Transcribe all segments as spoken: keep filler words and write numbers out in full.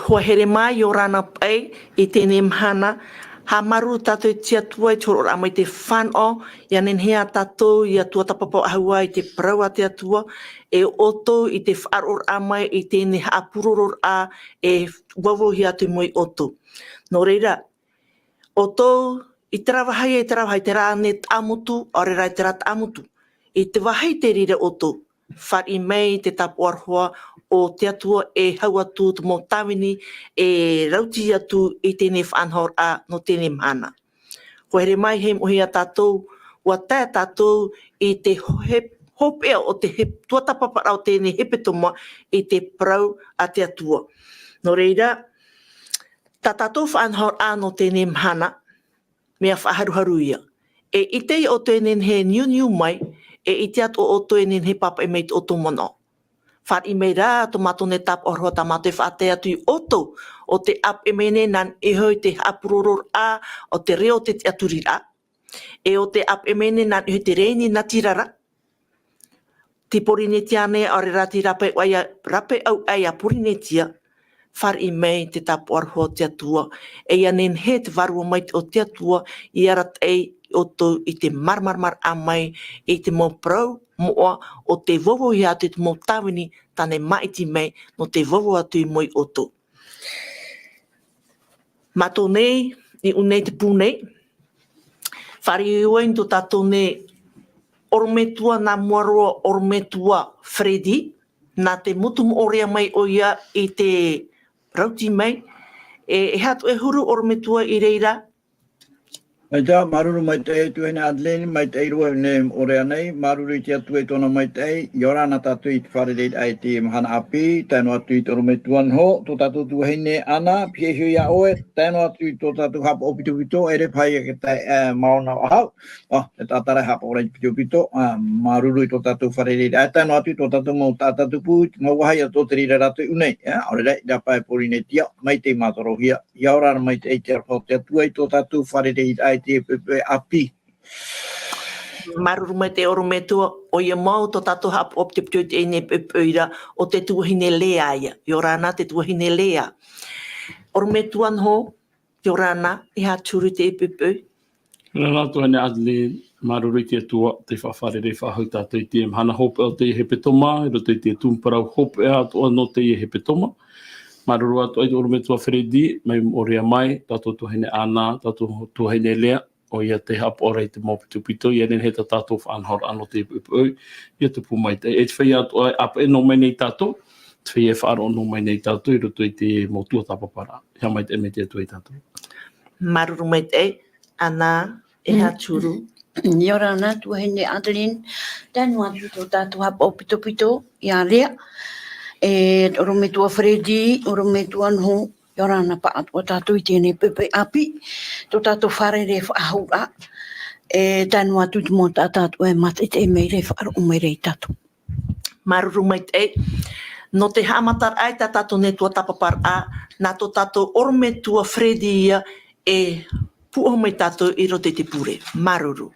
Hoa here mai, ʻia ora na paʻi i teie mahana. Haʻamāuruuru tātou i te Atua i te hōroʻaraʻa mai i te fānaʻo, ʻia nehenehe ā tātou ʻia tuatāpapa faʻahou i te parau a te Atua, e ʻoutou i te faʻaroʻoraʻa mai i teie haʻapurororaʻa e vauvauhia atu i mua ia ʻoutou. Nō reira, ʻoutou, i terā vāhi, i terā vāhi, terā nei taʻamotu, ʻaore rā i terā taʻamotu. I te vāhi tei reira ʻoutou, fāriʻi mai te tāpaʻo aroha o te Atua e hau atu te mau tāvini e rauti atu i teie faʻanahoraʻa nō teie mahana. Hoa here mai, hei moʻohi ia tātou, ʻua tae tātou i te hope-, hopeʻa o te he-, tuatāpaparaʻa o teie hepetoma i te parau a te Atua. Nō reira, tā tātou faʻanahoraʻa nō teie mahana, mea faʻaharuharu ia. E ʻite ia ʻoutou e nehenehe e niuniu mai, e ʻite atoʻa ʻoutou e nehenehe e pāpaʻi mai i tō ʻoutou manaʻo. Fāriʻi mai rā tō mātou nei tāpaʻo aroha, tā mātou e faʻatae atu ia ʻoutou, ʻo tē ʻāpeʻe mai nei nā niʻa iho i te haʻapurororaʻa o te reo o te tiʻaturiraʻa. E ʻo tē ʻāpeʻe mai nei nā niʻa iho i te rēni natirara, tei Pōrīnetia nei, ʻaore rā tei rāpae ʻau ʻai, rāpae ʻau ʻai a Pōrīnetia, fāriʻi mai te tāpaʻo aroha o te Atua. E ʻia nehenehe te Vārua Maitaʻi o te Atua i arataʻi ia ʻoutou i te māramaramaraʻa mai i te mau parau moʻa o tē vauvauhia atu i te mau tāvini tāna e māʻiti mai nō tē vauvau atu i mua ia ʻoutou. Mātou nei, i ʻō nei te pū nei, fāriʻi ʻoe i tō tātou nei ʻorometua nā mua roa, ʻorometua Freddy, nā te motu moʻorea mai ʻoia i te rauti mai, e, e aha atoʻa e huru ʻorometua i reira? Maitaʻi, māuruuru maitaʻi e tuahine Adeline, maitaʻi roa i ʻō nei moʻorea nei, māuruuru i te Atua i tōna maitaʻi, ʻia ora na tātou i te fārereiraʻa i teie mahana ʻāpī, tae noa atu i te ʻorometua Noho, tō tātou tuahine Ana, pihaʻi iho ia ʻoe, tae noa atu i tō tātou haʻapaʻo pitopito, ʻeʻere paha ia ke tae, e, mauna faʻahou, ʻo, e taʻata ra e haʻapaʻo ra i te pitopito, ā, māuruuru i tō tātou fārereiraʻa, tae noa atu i tō tātou mau taʻata tupu, mau vāhi atoʻa tei reira rātou i ʻō nei, ā, ʻaore rā, i rāpae Pōrīnetia, maitaʻi mātorohia, ʻia ora na maitaʻi i te aroha o te Atua i tō tātou fārereiraʻa i teie poʻipoʻi ʻāpī. Māuruuru maitaʻi ʻorometua, ʻoia mau tō tātou haʻapaʻo pitopito i teie nei poʻipoʻi ra, ʻo te tuahine Lea ia. ʻIa ora na te tuahine Lea. ʻOrometua Noho, ʻia ora na, e aha te huru i teie poʻipoʻi? ʻIa ora na tuahine Adeline, māuruuru i te Atua, tē faʻafārerei faʻahou tātou i teie mahana hopeʻa o teie hepetoma, i roto i te tumu parau hopeʻa atoʻa nō teie hepetoma. Māuruuru atoʻa i te ʻorometua Freddy, mai moʻorea mai, tō tātou tuahine Ana, tō tātou tuahine Lea, ʻoia tē haʻapaʻo ra i te mau pitopito, ʻia nehenehe tā tātou faʻanahoraʻa nō teie poʻipoʻi, ʻia tupu maitaʻi. E te feiā atoʻa e ʻāpeʻe noa mai nei ia tātou, te feiā e faʻaroʻo noa mai nei ia tātou i roto i te mau tuatāpaparaʻa. ʻIa maitaʻi mai te Atua ia tātou. Māuruuru maitaʻi, Ana, e aha te huru? ʻIa ora na tuahine Adeline, tae noa atu i tō tātou haʻapaʻo pitopito, ia Lea, e ʻorometua Freddy, ʻorometua Noho, ʻia ora na pāʻatoʻa tātou i teie nei poʻipoʻi ʻāpī, tō tātou fārerei faʻahou ra, e tae noa atu i te mau taʻata atoʻa e mātaʻitaʻi mai ra, e faʻaroʻo mai ra ia tātou. Māuruuru maitaʻi. Nō te haʻamataraʻa i tā tātou nei tuatāpaparaʻa, nā tō tātou ʻorometua Freddy ia e pūʻohu mai ia tātou i roto i te pure. Māuruuru.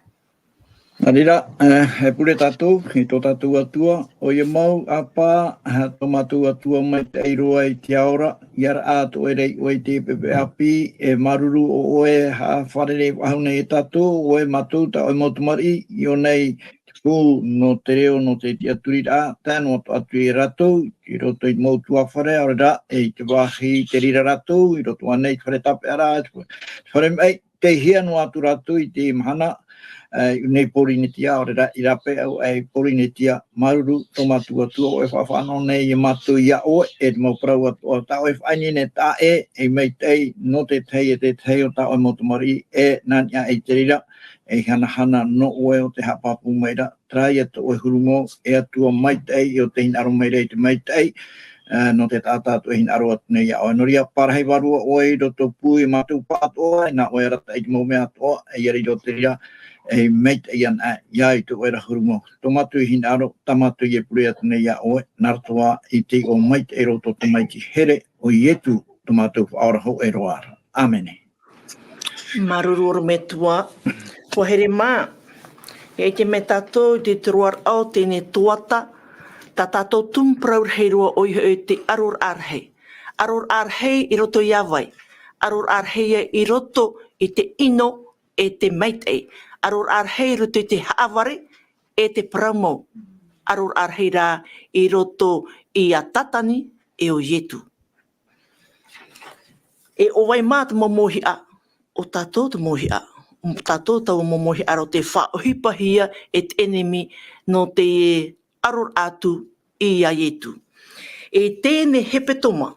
Nā reira, e, e pure tātou, i tō tātou Atua, ʻoia mau, ʻĀpā, e, tō mātou Atua maitaʻi roa i te ao ra, ʻia raʻa atoʻa ra ʻoe i teie poʻipoʻi ʻāpī, e māuruuru ʻo ʻoe, e haʻafārerei faʻahou nei ia tātou, ʻo ʻoe mātou, tā ʻoe mau tamariʻi, i ʻō nei, te pū nō te reo, nō te tiʻaturiraʻa, tae noa atu ia rātou, i roto i te mau ʻutuāfare, ʻaore rā, e i te vāhi tei reira rātou, i roto ānei i te fare tāpeʻaraʻa, te fare maʻi, tei hea noa atu rātou i teie mahana, e, i ʻō nei Pōrīnetia, ʻaore rā, i rāpae ʻau ʻai Pōrīnetia, māuruuru, tō mātou Atua, ʻoe e faʻafānaʻo nei ia mātou ia ʻoe, e te mau parau atoʻa, tā ʻoe e faʻaineine taʻa ʻē, e maitaʻi, nō te tahi e te tahi o tā ʻoe mau tamariʻi, e nā niʻa i te reira, e hanahana nō ʻoe ʻo tē haʻapāpū mai ra, terā ia tō ʻoe huru mau, e Atua maitaʻi, ʻo tē hinaʻaro mai ra i te maitaʻi, e, nō te taʻata atoʻa e hinaʻaro atu nei ia ʻoe. Nō reira, parahi vārua ʻoe i roto pū i mātou pāʻatoʻa, e nā ʻoe e arataʻi i te mau mea atoʻa, e ʻia riro te reira, e maitaʻi ana, ia i tō ʻoe ra huru mau. Tō mātou i hinaʻaro, tā mātou e pure atu nei ia ʻoe, nā roto ā i te iʻoa maitaʻi ra o tō Tamaiti here, ʻo Ietu, tō mātou Faʻaora hōʻē roa ra. ʻĀmene. Māuruuru ʻorometua. Hoa here mā. ʻIa ʻite mai tātou i te roaraʻa o teie tuatāpapa, tā tātou tumu parau rahi roa ʻoia hoʻi te ʻaroraʻa rahi. Aroraʻa rahi i roto i a vai? Aroraʻa rahi ia i roto i te ʻino e te maitaʻi. Aroraʻa rahi i roto i te haʻavare e te parau mau. Aroraʻa rahi rā i roto i a Tātani e o Ietu. E ʻo vai mā te mau mōhiʻa? ʻO tātou te mōhiʻa. ʻO tātou taua mau mōhiʻa rā ʻo tei faʻaʻohipahia e te ʻenemi nō te aroraʻa atu i a Ietu. E teie nei hepetoma,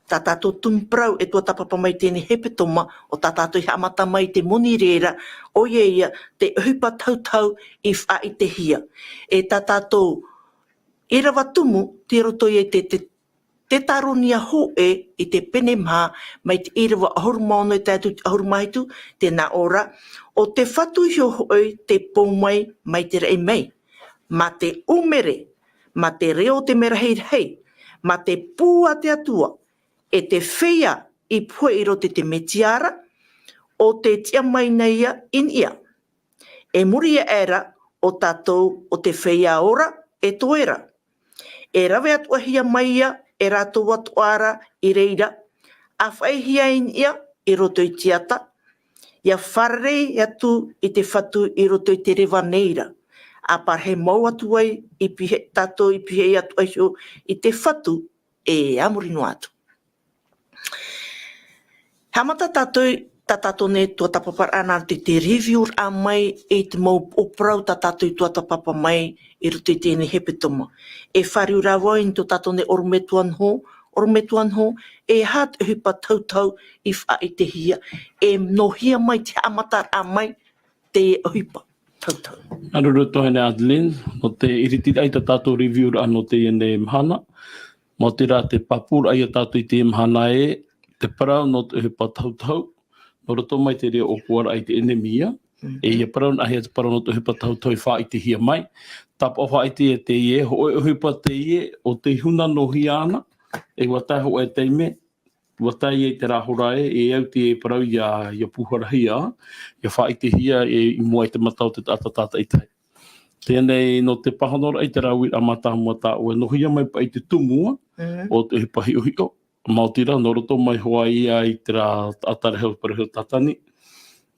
tā tātou tumu parau e tuatāpapa mai teie nei hepetoma, ʻo tā tātou i haʻamata mai i te moni reira, ʻoia ia te ʻohipa tahutahu i faʻaʻitehia. E tā tātou ʻīrava tumu, tei roto ia i te, te, Teuteronomio hōʻē i te pene maha, mai te ʻīrava ʻahuru mā ono e tae atu i te ʻahuru mā hitu, tēnā ʻō ra, ʻo te Fatu iho hoʻi tei pou mai, mai te raʻi mai. Mā te ʻumere, mā te reo o te mea rahirahi, mā te pū a te Atua, e te feiā i pohe i roto i te Mesia ra, ʻo tei tiʻa mai nei ia i niʻa. E muri aʻe ra, ʻo tātou ʻo te feiā ora, e toe ra. E rave atoʻahia mai ia e rātou atoʻa ra i reira, ʻa faʻaʻitehia i niʻa i roto i te ata, ʻia fārerei atu i te Fatu i roto i te reva nei ra. ʻA parahi mau atu ai, i pihaʻi, tātou i pihaʻi atu ai iho i te Fatu, e a muri noa atu. Haʻamata tātou, tā tātou nei tuatāpaparaʻa nā roto i te review raʻa mai i te mau parau tā tātou i tuatāpapa mai i roto i teie nei hepetoma. E fāriu rā vau i tō tātou nei ʻorometua noho, ʻorometua noho, e aha te ʻohipa tahutahu i faʻaʻitehia, e nōhia mai te haʻamataraʻa mai, te ʻohipa tahutahu. Māuruuru e tuahine Adeline, nō te ʻiritiraʻa i tā tātou review raʻa nō teie nei mahana. Maoti rā te pāpūraʻa ia tātou i teie mahana ē, te parau nō te ʻohipa tahutahu, nō roto mai te reo ʻōpuaraʻa i te ʻenemi ia, Mm. e ʻia parau nā hea te parau nō te ʻohipa tahutahu i faʻaʻitehia mai. Tāpaʻo faʻaʻite ia teie, hōʻē ʻohipa teie, ʻo tei huna nōhia ana, e ʻua tae hōʻē taime, ʻua tae ia i terā hora ē, e au te parau ʻia, ʻia pūharahia, ʻia faʻaʻitehia e i mua i te mata o te taʻata tātaʻitahi. Teie nei nō te pāhonoraʻa i te rāveʻa mātāmua tā ʻoe, nōhia mai paʻi te tumu ā, Mm. ʻo te ʻohipa hiʻohiʻo, maoti rā, nō roto mai hoʻi ia i terā taʻata rehu, parau Tātani,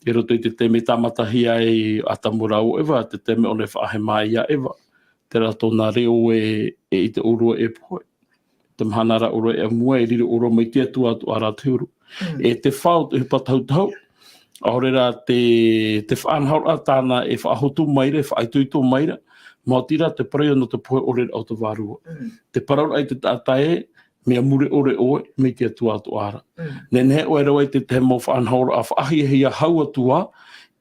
i roto i te taime tāmatahia ai Atamu rāua ʻo Eva, te taime ʻōna e faʻahepo mai ia Eva, terā tōna reo ē, e ʻite ʻōrua e pohe. Te mahana ra ʻōrua e ʻamu ai, e riro ʻōrua mai te Atua atoʻa rā te huru. Mm. E te fā o te ʻohipa tahutahu, ʻaore rā te, te faʻanahoraʻa tāna e faʻahotu mai ra, e faʻaitoito mai ra, maoti rā te parau ia nō te pohe ʻore raʻa o te Vārua. Mm. Te parauraʻa i te taʻata ē, mea mure ʻore ʻoe, mai te Atua atoʻa ra. Mm. Nehenehe ʻoe e rave i te tahi mau faʻanahoraʻa faʻahiahia hau atu ā,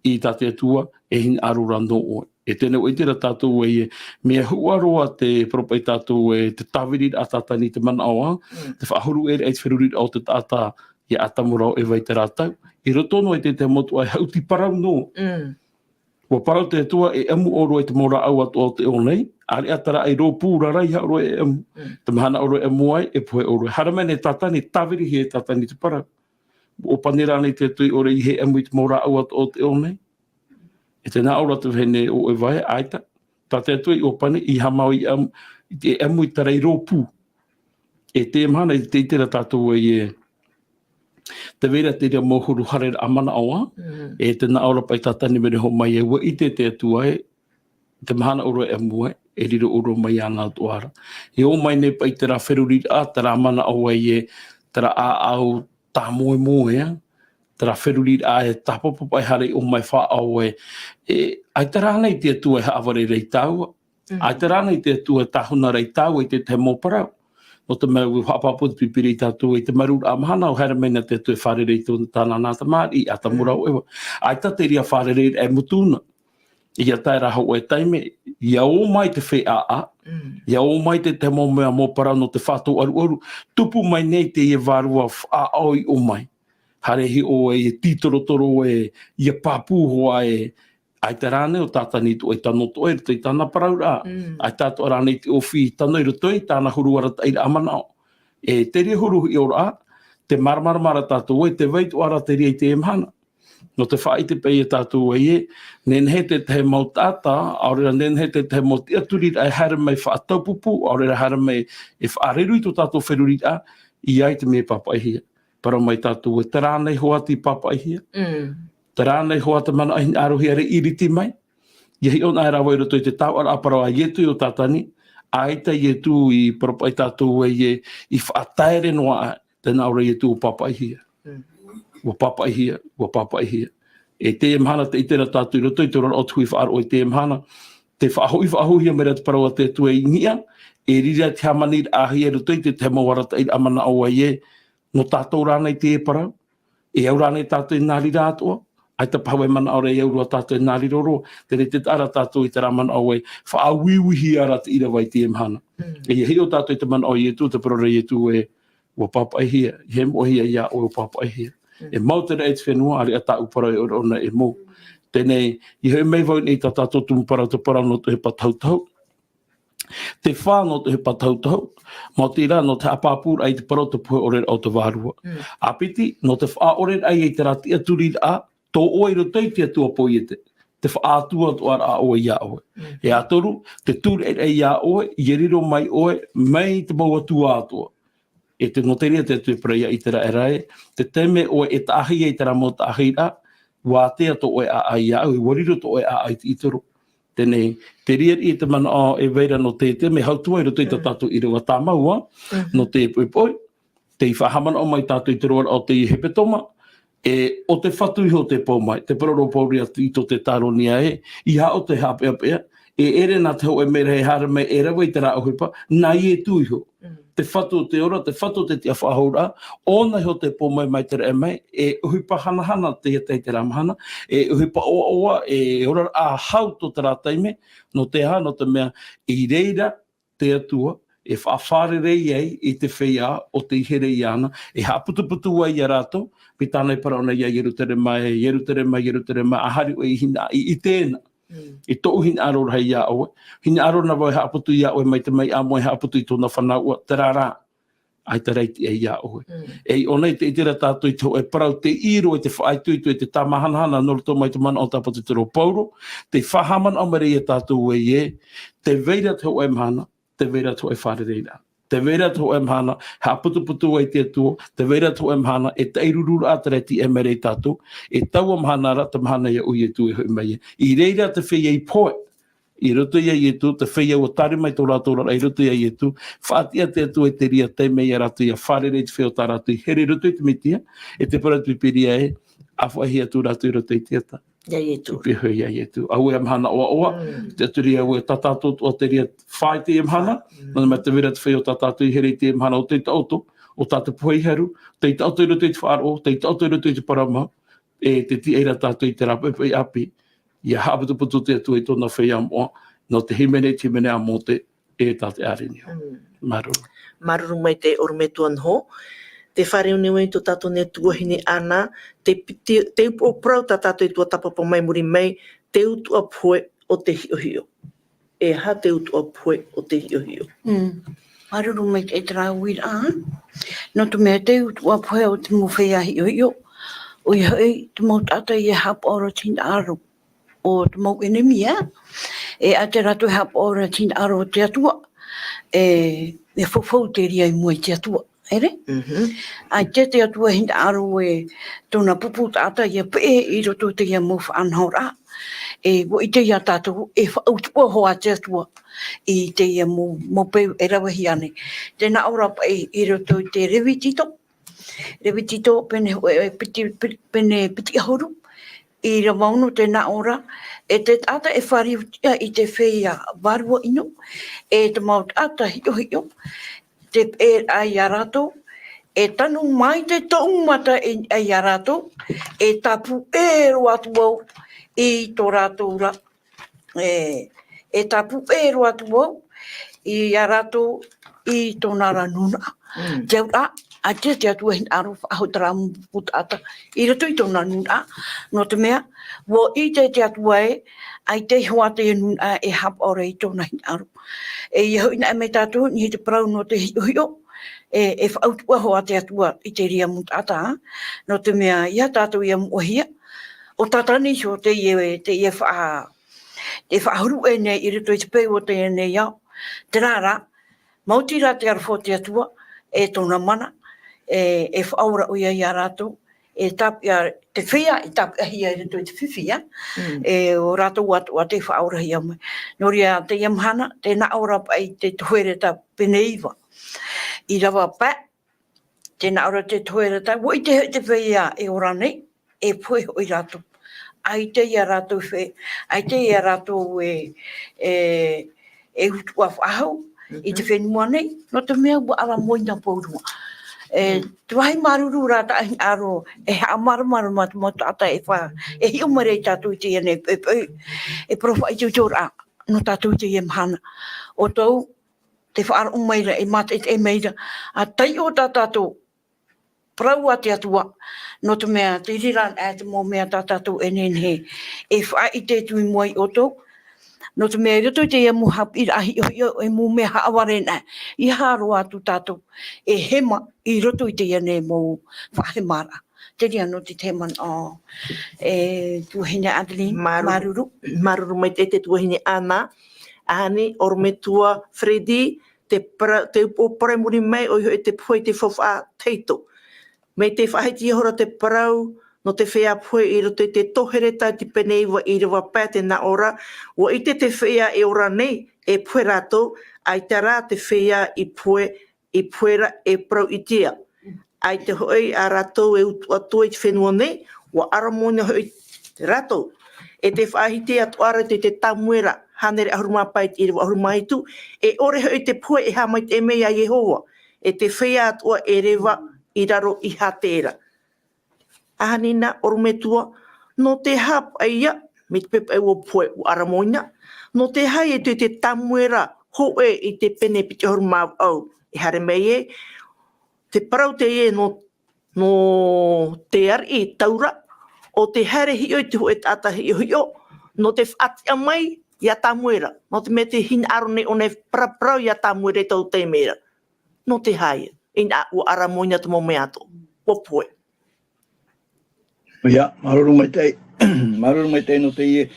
i tā te Atua, e hinaʻaro ra nō ʻoe. E teie nei ʻua ʻite ra tātou ē, mea huʻa roa te parau paʻi tātou ē, te tāviriraʻa a Tātani i te manaʻo ā, Mm. te faʻahuru ʻē raʻa i te feruriraʻa o te taʻata ia Atamu rāua ʻo Eva i terā tau. I roto noa i te, te mau tuʻa e haʻuti parau noa. Mm. ʻUa parau te Atua e ʻamu ʻōrua i te mau rāʻau atoʻa o te ao nei, ʻāreʻa terā ʻai rōpū rārahi ʻōrua e ʻamu. Mm. Te mahana ʻōrua e ʻamu ai, e pohe ʻōrua. Haere mai nei Tātani, tāvirihia e Tātani te parau. ʻŌpani rānei te Atua ʻore i hē ʻamu i te mau rāʻau atoʻa o te ao nei? E tē nā ʻō ra te vahine ʻo Eva ē, ʻaita. Tā te Atua i ʻōpani, ʻeiaha mau i ʻamu, i te ʻamu i terā ʻai rōpū. E teie mahana i te ʻite ra tātou ē, tē vai ra te reira mau huru haereraʻa manaʻo ā, Mm. e tē nā ʻō ra paʻi Tātani mea nō mai ē, ʻua ʻite te Atua ē, te mahana ʻōrua e ʻamu ai, e riro ʻōrua mai iāna atoʻa ra. E ō mai nei paʻi terā feruriraʻa, terā manaʻo ē, terā ʻāʻau tāmoemoe ā, terā feruriraʻa e tāpapa paʻi haere i ʻō mai faʻaʻau ē, e, ʻaita rānei te Atua e haʻavare ra i tāua. Mm. ʻAita rānei te Atua e tāhuna ra i tāua i te tahi mau parau. Nō te mea ʻua haʻapāpū te Pīpīria ia tātou i te māuruururaʻa mahana, ʻua haere mai na te Atua e fārerei i tōna, tāna nā tamariʻi, Atamu Mm. rāua ʻo Eva. ʻAita te reira fārereiraʻa e mutu na. ʻIa tae ra hōʻē taime, ʻia ō mai te feiā, Mm. ʻia ō mai te, te mau mea, mau parau nō te faʻaʻaruʻaru, tupu mai nei teie Vārua faʻaʻau i ʻō mai. Haere hiʻo e, e tītorotoro e, ʻia pāpū hoʻi ē, ʻaita rānei ʻo Tātani i tuʻu i tano toʻe, i roto i tāna parauraʻa. Mm. ʻAita atoʻa rānei te ʻōfī i tano i roto i tāna huru arataʻiraʻa manaʻo. E te reira huru hiʻoraʻa, te māramarama ra tātou ē, tē vai atoʻa ra te reira i teie mahana. Nō te faʻaʻite paʻi ia tātou ē, nehenehe te tahi mau taʻata, ʻaore rā nehenehe te tahi mau tiʻaturiraʻa e haere mai faʻataupupū, ʻaore rā haere mai e faʻarerei i tō tātou feruriraʻa, ʻia ʻite mea pāpaʻihia. Parau mai tātou ē, terā nei hoʻi te pāpaʻihia. Mm. Terā nei hoʻi te manaʻo hinaʻarohia e ʻiriti mai. ʻIa hiʻo na e rave i roto i te taoʻa parau a Ietu ʻo Tātani, ʻaita Ietu i parau paʻi tātou ē, i faʻataere noa aʻe, tē nā ʻō ra Ietu ʻua pāpaʻihia. Mm. ʻUa pāpaʻihia, ʻua pāpaʻihia. E teie mahana tē ʻite ra tātou i roto i te oraraʻa o te hui faʻaroʻo i teie mahana, tē faʻahoʻi, faʻahoʻihia mai ra te parau a te Atua i niʻa, e riro te hāmaniraʻahia i roto i te tahi mau arataʻiraʻa manaʻo ē, nō tātou rānei teie parau, e au rānei tātou e nā reira atoʻa, ʻaita paha e manaʻo ra e au roa tātou e nā reira roa, teie nei tē taʻa ra tātou i terā manaʻo ē, faʻauiuihia ra te ʻīrava i teie mahana. Mm. E ʻia hiʻo tātou i te manaʻo o Ietu, te parau ra Ietu ē, ʻua pāpaʻihia, ʻia hiʻo mai ʻoe ʻia ʻoe ʻua pāpaʻihia. Mm. E mau terā e te fenua, ʻāreʻa tāʻu parau e ʻore ʻōna e mau. Teie nei, ʻia hoʻi mai vau i tā tātou tumu parau, te parau nō te ʻohipa tahutahu. Te fā nō te ʻohipa tahutahu, maoti rā nō te haʻapāpūraʻa i te parau o te pohe ʻoreraʻa o te vārua. Mm. ʻA piti, nō te faʻaʻoreraʻa i terā tiʻaturiraʻa, tō ʻoe i roto i te Atua poiete. Te faʻaʻatuatuaraʻa ʻoe iā ʻoe. Mm. E ʻa toru, te tūraʻiraʻa iā ʻoe, ʻia riro mai ʻoe, mai te mau atua atoʻa. E te, nō te reira te Atua e parau ia ʻĪteraʻera ē, te taime ʻoe e taʻahi ai terā mau taʻahiraʻa, ʻua ātea tō ʻoe ʻāʻai iāʻu, ʻua riro tō ʻoe ʻāʻai i te ʻītoro. Teie nei, te reira i te manaʻo e vai ra nō te, te mea hau atu ai i roto i tā Mm. tātou ʻīrava tāmau, Mhm. nō te poʻipoʻi, tē faʻahaʻamanaʻo mai tātou i te roaraʻa o te hepetoma, e ʻo te Fatu iho tē pau mai, te parau ra Pauro i tō Tetaronia ē, ʻeiaha ʻoe e haʻapeʻapeʻa, e ʻere nā te hōʻē mea e haere mai e rave i terā ʻohipa, nā Ietu iho. Mm. Te Fatu o te ora, te Fatu o te tiʻafaʻahouraʻa, ʻōna iho tē pau mai mai te raʻi mai, e ʻohipa hanahana teie terā mahana, e ʻohipa ʻoaʻoa, e oraraʻa hau tō terā taime, nō te aha, nō te mea, i reira te Atua, e faʻafārerei ai i te feiā ʻo tei here iāna, e haʻaputuputu ai iā rātou, mai tāna i parau na iā Ierutarema ē, Ierutarema, Ierutarema, ʻa haere ʻoe i hina-, i, i tēnā. Mm. I tōʻu hinaʻaro rahi iā ʻoe, hinaʻaro na vau e haʻaputu iā ʻoe mai te maiʻa moʻa e haʻaputu i tōna fanauʻa, terā rā, ʻaita rā e tiʻa iā ʻoe. Mm. E i ʻō nei tē ʻite ra tātou i te hōʻē parau, te ʻiro, e te faʻaitoito, e te tāmāhanahana, nō roto mai te manaʻo tāpati o te rō Pauro, tē faʻahaʻamanaʻo mai ra iā tātou ē, ē, tē vai ra te hōʻē mahana, tē vai ra te hōʻē fārereiraʻa. Tē vai ra te hōʻē mahana, haʻaputuputu ai te Atua, tē vai ra te hōʻē mahana, e taʻirururaʻa terā e tiʻa mai ra iā tātou, e taua mahana ra, te mahana ia ʻo Ietu e hoʻi mai ai. I reira te feiā i pohe, i roto iā Ietu, te feiā ʻua tāriʻi mai tō rātou oraraʻa i roto iā Ietu, faʻatiʻa te Atua i te reira taime iā rātou ʻia fārerei i te feiā o tā rātou i here i roto i te Metia, e te parau a te Pīpīria ē, ʻa faʻaʻite atu rātou i roto i te ata. Iā Ietu. Te piha iā Ietu. Auē e mahana ʻoaʻoa, Mm. te atu reira auē tā tātou atoʻa te reira fā i teie mahana, Mm. nō te mea tē vai ra te feiā o tā tātou i here i teie mahana ʻo tei taʻoto, ʻo tā te pohe i haru, tei taʻoto i roto i te faʻaroʻo, tei taʻoto i roto i te parau mau, e tē tiʻa ra tātou i terā poʻipoʻi ʻāpī, ʻia haʻaputuputu te Atua i tōna feiā moʻa, nō te hīmene, te hīmene a Mōte, e tā te ʻārenio. Mm. Māuruuru. Māuruuru maitaʻi ʻorometua Noho. Tē fāriu nei vau i tō tātou nei tuahine Ana, te piti, te upoʻo parau tā tātou i tuatāpapa mai muri mai, te utuʻa pohe o te hiʻohiʻo. E aha te utuʻa pohe o te hiʻohiʻo? Mm. Māuruuru maitaʻi terā uiraʻa. Nō te mea te utuʻa pohe o te mau feiā hiʻohiʻo, ʻoia hoʻi te mau taʻata ʻia haʻapaʻo ra i te hinaʻaro o te mau ʻenemi, ā. E ʻaita rātou e haʻapaʻo ra i te hinaʻaro o te Atua, e, e faufau te reira i mua i te Atua, ʻere? Mhm. ʻAita te Atua e hinaʻaro e tōna pupu taʻata ʻia peʻe i roto i teie mau faʻanahoraʻa. E, ʻua ʻite ia tātou, e faʻautuʻa hoʻi te Atua i teie mau, mau peu e ravehia nei. Tē nā ʻō ra paʻi i roto i te Revitito, Revitito, pene, e, piti, pi-, pene piti ʻahuru, ʻīrava ono tē nā ʻō ra, e te taʻata e fāriu tiʻa i te feiā vārua ʻino, e te mau taʻata hiʻohiʻo, tē peʻeraʻa ia rātou, e tanu mai te toʻu mata i, iā rātou, e tāpū ʻē roa atu vau i tō rātou ra, e, e tāpū ʻē roa atu vau iā rātou i tōna ra nūnaʻa. Mm. Te auraʻa, ʻaita te Atua e hinaʻaro faʻahou i terā mau pupu taʻata i roto i tōna nūnaʻa, nō te mea, ʻua ʻite te Atua ē, ʻaita hoʻi te nūnaʻa e haʻapaʻo ra i tōna hinaʻaro. E ʻia hoʻi na mai tātou, i niʻa i te parau nō te hiʻohiʻo, e, e faʻautuʻa hoʻi te Atua i te reira mau taʻata, nō te mea, ʻeiaha tātou ʻia moʻehia, ʻo Tātani iho teie, teie faʻa-, e faʻahuru ʻē nei i roto i te peu o teie nei ao. Terā rā, maoti rā te aroha o te Atua, e tōna mana, e, e faʻaora ʻoia iā rātou, e tāpiʻa, te feiā, e tāpiʻahia i roto i te fifi, ā. Mm. E, ʻo rātou atoʻa tē faʻaorahia mai. Nō reira, teie mahana, tē nā ʻō ra paʻi te tohereta pene iva. ʻĪrava pae, tē nā ʻō ra te tohereta, ʻua ʻite hoʻi te feiā e ora nei, e pohe hoʻi rātou. ʻAita ia rātou fe-, ʻaita ia rātou e, e, e utuʻa faʻahou i te fenua nei, nō te mea ʻua ʻaramoina pauroa. E, te vāhi māuruuru rā tāʻu hinaʻaro, e haʻamāramarama te mau taʻata e fa-, e hiʻo mai ra ia tātou i teie nei, e, e, e parau faʻaitoitoraʻa nō tātou i teie mahana. ʻO tō te faʻaroʻo mai ra, e mātaʻitaʻi mai ra, ʻa taiʻo tā tātou parau a te Atua, nō te mea, tei reira anaʻe te mau mea tā tātou e nehenehe e faʻaʻite atu i mua ia ʻoutou, nō te mea, i roto i teie mau haʻapiʻiraʻa hiʻohiʻo, e mau mea haʻavare anaʻe, ʻeiaha roa atu tātou e hema i roto i teie nei mau faʻahemaraʻa. Te reira nō te tahi manaʻo, e, tuahine Adeline, māuruuru. Māuruuru. Māuruuru maitaʻi te tuahine Ana, ʻaita nei, ʻorometua Freddy, te para-, te upoʻo parau i muri mai, ʻoia hoʻi te pohe i te faufaʻa tahito. Mai te faʻahiti ihora te parau, nō te feiā pohe i roto i te tohereta i te pene iva ʻīrava pae tē nā ʻō ra, ʻua ʻite te feiā e ora nei, e pohe rātou, ʻaita rā te feiā i pohe, i pohe ra e parau ʻitea. ʻAita hoʻi ā rātou e utuʻa atoʻa i te fenua nei, ʻua ʻaramoina hoʻi rātou. E tē faʻahiti atoʻa ra i te Tamuera, hānere ʻahuru mā pae i te ʻīrava ʻahuru mā hitu, e ʻore hoʻi te pohe e haʻamaitaʻi mai iā Iehova, e te feiā atoʻa e reva i raro i Hatera. ʻAhani nā ʻorometua, nō te aha paʻi ia, mai te peu paʻi ʻua pohe, ʻua ʻaramoina, nō te aha ia te, te Tamuera hōʻē i te pene piti ʻahuru mā vaʻu, e haere mai ē, te parau teie nō, nō te ariʻi taura, ʻo te haere hiʻo i te hōʻē taʻata hiʻohiʻo, nō te faʻatiʻa mai ia Tamuera, nō te mea tē hinaʻaro nei ʻōna e paraparau ia Tamuera i taua taime ra. Nō te aha ia, inaha ʻua ʻaramoina te mau mea atoʻa, ʻua pohe. ʻIa, māuruuru maitaʻi, māuruuru maitaʻi nō teie,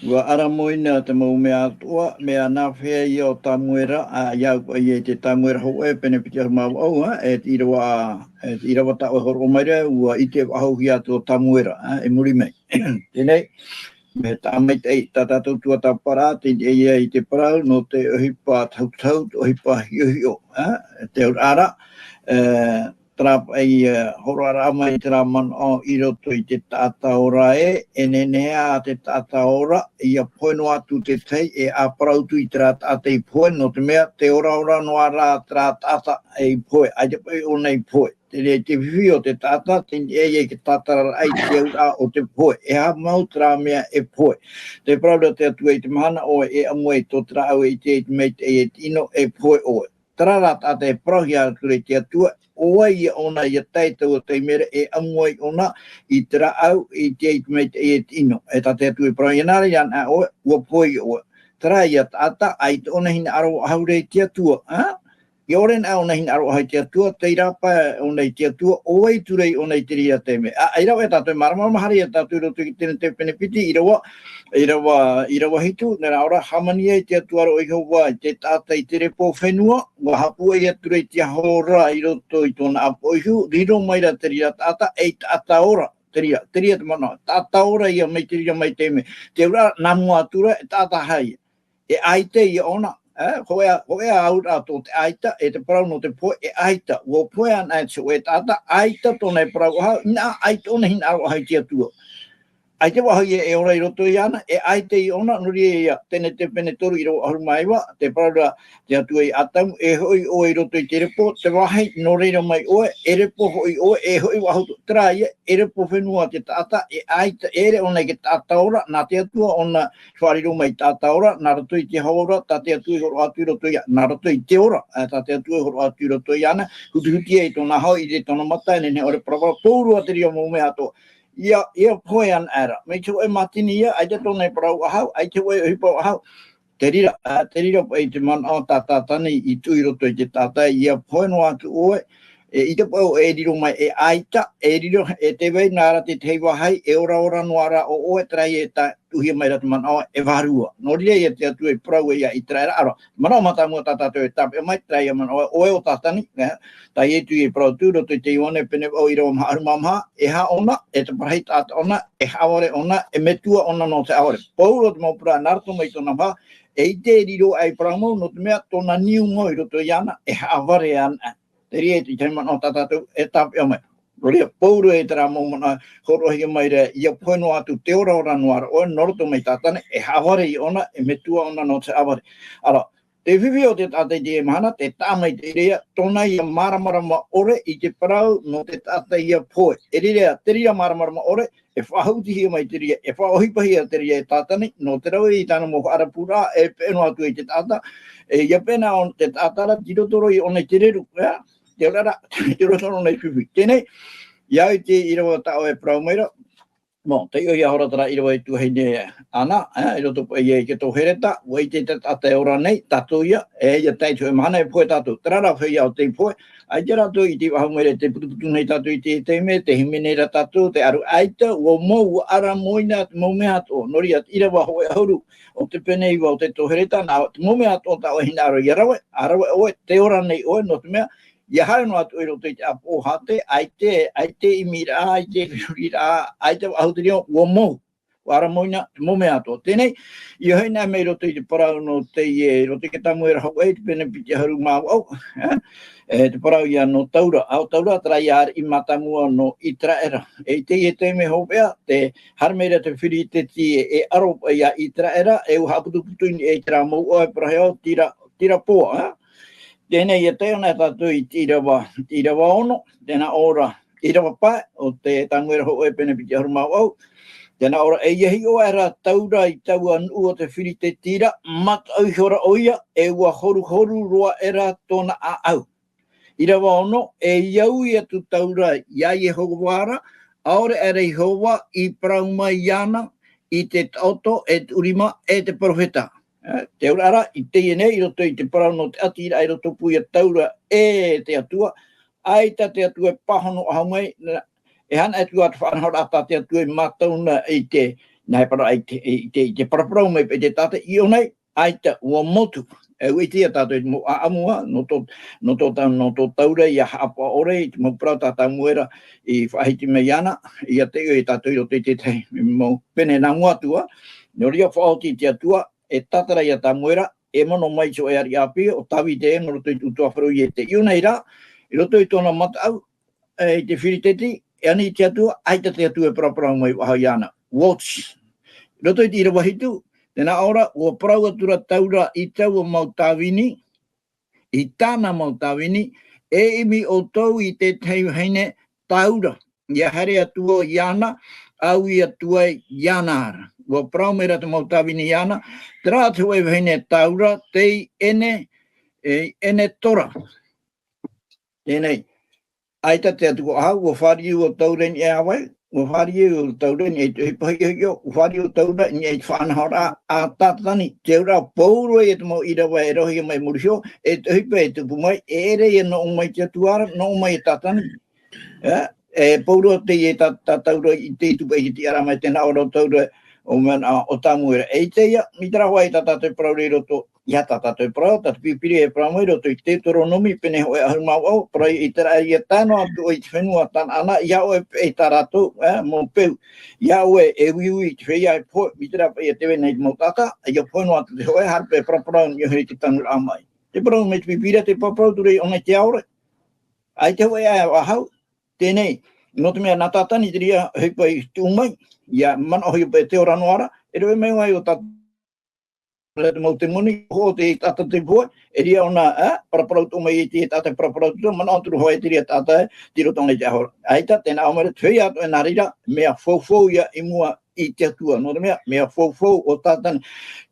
ʻua ʻaramoina te mau mea atoʻa, mea nāfea ia ʻo Tamuera, ā, ʻia au paʻi i te Tamuera hōʻē, pene piti ʻahuru mā vaʻu, ā, e te ʻīrava, e te ʻīrava tā ʻoe e hōroʻa mai ra, ʻua ʻite faʻahouhia atu ʻo Tamuera, ā, i muri mai. Teie nei, mea tāmaitaʻi, tā tātou tuatāpaparaʻa, tei niʻa ia i te parau, nō te ʻohipa tahutahu, te ʻohipa hiʻohiʻo, ā, te auraʻa ra, e, terā paʻi, e, hōroʻaraʻa mai terā manaʻo i roto i te taʻata ora ē, e nehenehe ā te taʻata ora, ʻia pohe noa atu te tahi, e ʻa parau atu i terā taʻata i pohe, nō te mea, tē oraora noa ra terā taʻata i pohe, ʻaita paʻi ʻōna i pohe. Te reira te fifi o te taʻata, tei niʻa ia i te tātararaʻa i te auraʻa o te pohe. E aha mau terā mea e pohe. Te parau ra te Atua i te mahana ʻoe e ʻamu ai tō te rāʻau e ʻite ai te maitaʻi e te ʻino e pohe ʻoe. Terā rā taʻata e parauhia atu ra i te Atua, ʻo vai ia ʻōna ʻia tae i taua taime ra e ʻamu ai ʻōna i te rāʻau, i te, i te maitaʻi e te ʻino. E tā te Atua e parau, ʻia nā reira anaʻe ʻoe, ʻua pohe ʻoe. Terā ia taʻata, ʻaita ʻōna hinaʻaro faʻahou ra i te Atua, ā? ʻIa ʻore anaʻe ʻōna hinaʻaro faʻahou i te Atua, tei rāpae ʻōna i te Atua, ʻo vai atu ra ʻōna i te reira taime. Ā, ʻia rave tātou e māramarama haere ia tātou i roto i te Tenete pene piti, ʻīrava, ʻīrava, ʻīrava hitu, nā reira ʻo rā, hāmani ai te Atua ra ʻo Iehova i te taʻata i te repo fenua, ʻua haʻapūai atu ra i te aho ra i roto i tōna ʻāpoʻo ihu, riro mai ra te reira taʻata, ei taʻata ora, te reira, te reira te manaʻo, taʻata ora ia mai te reira mai taime. Te auraʻa, nā mua atu ra, e taʻata aha ia. E ʻaita ia ʻōna, ā, hōʻē ā, hōʻē ā auraʻa tō te ʻaita, e te parau nō te pohe, e ʻaita. ʻUa pohe anaʻe te hōʻē taʻata, ʻaita tōna e parau faʻahou, inaha ʻaita ʻōna hinaʻaro faʻahou i te Atua. ʻAita faʻahou ia e ora i roto iāna, e ʻaita ia ʻōna, nō reira ia, Tenete pene toru ʻīrava ʻahuru mā iva, te parau ra te Atua ia Atamu, e hoʻi ʻoe i roto i te repo, te vāhi, nō reira mai ʻoe, e repo hoʻi ʻoe, e hoʻi faʻahou, terā ia, e repo fenua te taʻata, e ʻaita, e ʻere ʻōna i te taʻata ora, nā te Atua ʻōna i faʻariro mai i te taʻata ora, nā roto i te aho ra, tā te Atua i hōroʻa atu i roto ia, nā roto i te ora, ā, tā te Atua i hōroʻa atu i roto iāna, hutihuti ai tōna aho, ʻite tōna mata, e nehenehe ʻore e parapara, pauroa te reira mau mea atoʻa. ʻIa, ʻia pohe anaʻe ra. Mai te hōʻē mātini ia, ʻaita tōna e parau faʻahou, ʻaita hōʻē ʻohipa faʻahou. Te reira, ā, te reira paʻi te manaʻo tā Tātane i tuʻu i roto i te taʻata, ʻia pohe noa atu ʻoe, E, i te paʻu e riro mai, e ʻaita, e riro, e te vai nā ra te tahi vāhi, e ora ora noa ra ʻo ʻoe, terā ia e tā, tuʻuhia mai ra te manaʻo, e vārua. Nō reira ia te Atua e parau ia ʻĪteraʻera, ʻa rā. Manaʻo mātāmua tā tātou e tāpeʻa mai, terā ia manaʻo, ʻoe ʻo Tātani, e, tā Ietu e parau atu, roto i te Ioane pene vaʻu ʻīrava maha ʻahuru mā maha, e aha ʻōna, e te parahi taʻata ʻōna, e haʻavare ʻōna, e metua ʻōna nō te haʻavare. Paulo te mau parau, nā roto mai tōna vāhi, e ʻite e riro aʻe i parau mau, nō te mea tōna niu mau i roto iāna, e haʻavare ana. Te reira te tahi manaʻo tā tātou e tāpeʻa mai. Nō reira, Paulo e terā mau manaʻo hōroʻahia mai ra, ʻia pohe noa atu te ora ora noa ra ʻoe, nō roto mai Tātani, e haʻavare ʻōna, e metua ʻōna nō te haʻavare. ʻA rā, te fifi o te taʻata i teie mahana, tē taʻa mai te reira, tōna ïa māramarama ʻore i te parau nō te taʻata ʻia pohe. E reira, te reira māramarama ʻore, e faʻahautihia mai te reira, e faʻaʻohipahia te reira e Tātani, nō te rave i tāna mau faʻarapuraʻa, e peʻe noa atu i te taʻata, e, ʻia peʻe na ʻo te taʻata ra, tei roto roa i ʻōna i te reru, ʻia, te ora ra, tei roto roa ʻōna i fifi. Teie nei, ʻia au i te ʻīrava tā ʻoe e parau mai ra, mau, taiʻo ïa hora terā ʻīrava e tuahine Ana, ʻe, i roto paʻi i te tohereta, ʻua ʻite te taʻata e ora nei, tātou ïa, e, ʻia tae i te hōʻē mahana e pohe tātou. Terā rā feiā o tei pohe, ʻaita rātou i ʻite faʻahou mai ra te putuputu nei tātou i te taime, tē hīmene ra tātou, tē ʻaru ʻaita, ʻua mou, ʻua ʻaramoina te mau mea atoʻa. Nō reira, ʻīrava hōʻē ʻahuru o te pene iva o te tohereta, nā te mau mea atoʻa tā ʻoe e hinaʻaro ʻia rave, ʻa rave ʻoe, tē ora nei ʻoe, nō te mea, ʻia haere noa atu i roto i te ʻāpoʻo hāte, ʻaita, ʻaita ʻimiraʻa, ʻaita feruriraʻa, ʻaita faʻahou te reo, ʻua mou. ʻUa ʻaramoina te mau mea atoʻa. Teie nei, ʻia hoʻi na mai roto i te parau nō teie, roto i te Tāmuera hōʻē, te pene piti ʻahuru mā vaʻu, e? E, te parau ïa nō Taura. ʻA ʻo Taura, terā ïa ariʻi mātāmua nō ʻĪteraʻera. E i teie taime hopeʻa, tē haere mai ra te Firiteti e, e aro paʻi ia ʻĪteraʻera, e ʻua haʻaputuputu i niʻa i terā mau ʻoaʻoa parahiraʻa, tira, tira poa, e? Teie nei, ʻia taiʻo na tātou i te ʻīrava, te ʻīrava ono, tē nā ʻō ra, ʻīrava pae, o te Tāmuera hōʻē pene piti ʻahuru mā vaʻu. Tē nā ʻō ra, e ʻia hiʻo aʻera Taura i taua nuʻu o te Firiteti ra, mataʻu ihora ʻoia, e ʻua horuhoru roa aʻera tōna ʻāʻau. ʻĪrava ono, e ʻia ui atu Taura ia Iehova ra, ʻaore aʻera Iehova i parau mai iāna, i te taʻoto, e te ʻurima, e te perofeta. E, te auraʻa ra, i teie nei, i roto i te parau nō te ʻatiraʻa, i roto pū ia Taura e te Atua, ʻaita te Atua e pāhono faʻahou mai, na, e hana atu ā te faʻanahoraʻa tā te Atua i mātau na i te, nā, e parau, i te, i te, i te paraparau mai paʻi te taʻata i ʻō nei, ʻaita, ʻua motu. E ʻua ʻite ïa tātou i te mau ʻāʻamu ā, nō tō, nō tō tā, nō tō Taura ïa haʻapaʻo ʻore, i te mau parau tā Tāmuera i faʻahiti mai iāna, ʻia taiʻo ia tātou i roto i te tahi mau pene nā mua atu ā, nō reira faʻaoti te Atua, e tātara ia Tāmuera, e mono mai i te hōʻē ariʻi ʻāpī, ʻo Tāvita ē, nō roto i te ʻutuāfare ʻo Iese. I ʻō nei rā, i roto i tōna mataʻu, e, i te Firiteti, e ani i te Atua, ʻaita te Atua e paraparau mai faʻahou iāna. ʻUa oti. I roto i te ʻīrava hitu, tē nā ʻō ra, ʻua parau atu ra Taura i taua mau tāvini, i tāna mau tāvini, e ʻimi ʻoutou i te tahi vahine Taura, ʻia haere atu au iāna, ʻa ui atu ai iāna ra. ʻUa parau mai ra te mau tāvini iāna, terā te hōʻē vahine Taura, tei Ene, e, Enetora. Teie nei, ʻaita te Atua faʻahou, ʻua fāriu ʻo Taura i niʻa iā vai, ʻua fāriu ʻo Taura i niʻa i te ʻohipa hiʻohiʻo, ʻua fāriu ʻo Taura i niʻa i te faʻanahoraʻa a Tātani. Te auraʻa, pauroa ia te mau ʻīrava e rauhia mai i muri iho, e te ʻohipa e tupu mai, e ʻere ïa nō ʻō mai te Atua ra, nō ʻō mai e Tātani. E, e pauroa teie tā, tā Taura i te tupu i te tiʻaraʻa mai, tē nā ʻō ra Taura, ʻo mea, ʻo Tāmuera. E i teie, i terā hoʻi tā tātou e parau ra i roto, ʻia tā tātou e parau, tā te Pīpīria e parau mai roto i te Teuteronome, pene hōʻē ʻahuru mā vaʻu, parau ia ʻĪteraʻera, ʻia tae noa atu ʻoe i te fenua Tanaana, ʻia ʻoe e peʻe i tā rātou, e, mau peu. ʻIa ʻoe e uiui i te feiā e pohe, i terā paʻi e tē vai nei te mau taʻata, ʻia pohe noa atu te hōʻē, haere paʻi e paraparau i niʻa i te tanuraʻa maʻi. Te parau mai te Pīpīria, tē paraparau atu ra i ʻō nei te ao ra. ʻAita hōʻē ʻāʻau faʻahou, teie nei, nō te mea nā Tātani te reira ʻohipa i tuʻu mai, ʻia manaʻohia paʻi te ora noa ra, e rave mai vau ʻo tā te mau temoni, hoʻo te taʻata tei pohe, e reira ʻōna, ā, paraparau atoʻa mai i te taʻata e paraparau atoʻa, manaʻo atu ra hoʻi te reira taʻata e, tei roto nei te aho ra. ʻAita, tē nā ʻō mai ra, te feiā atoʻa e nā reira, mea foufou ïa i mua i te Atua, nō te mea, mea foufou ʻo Tātani.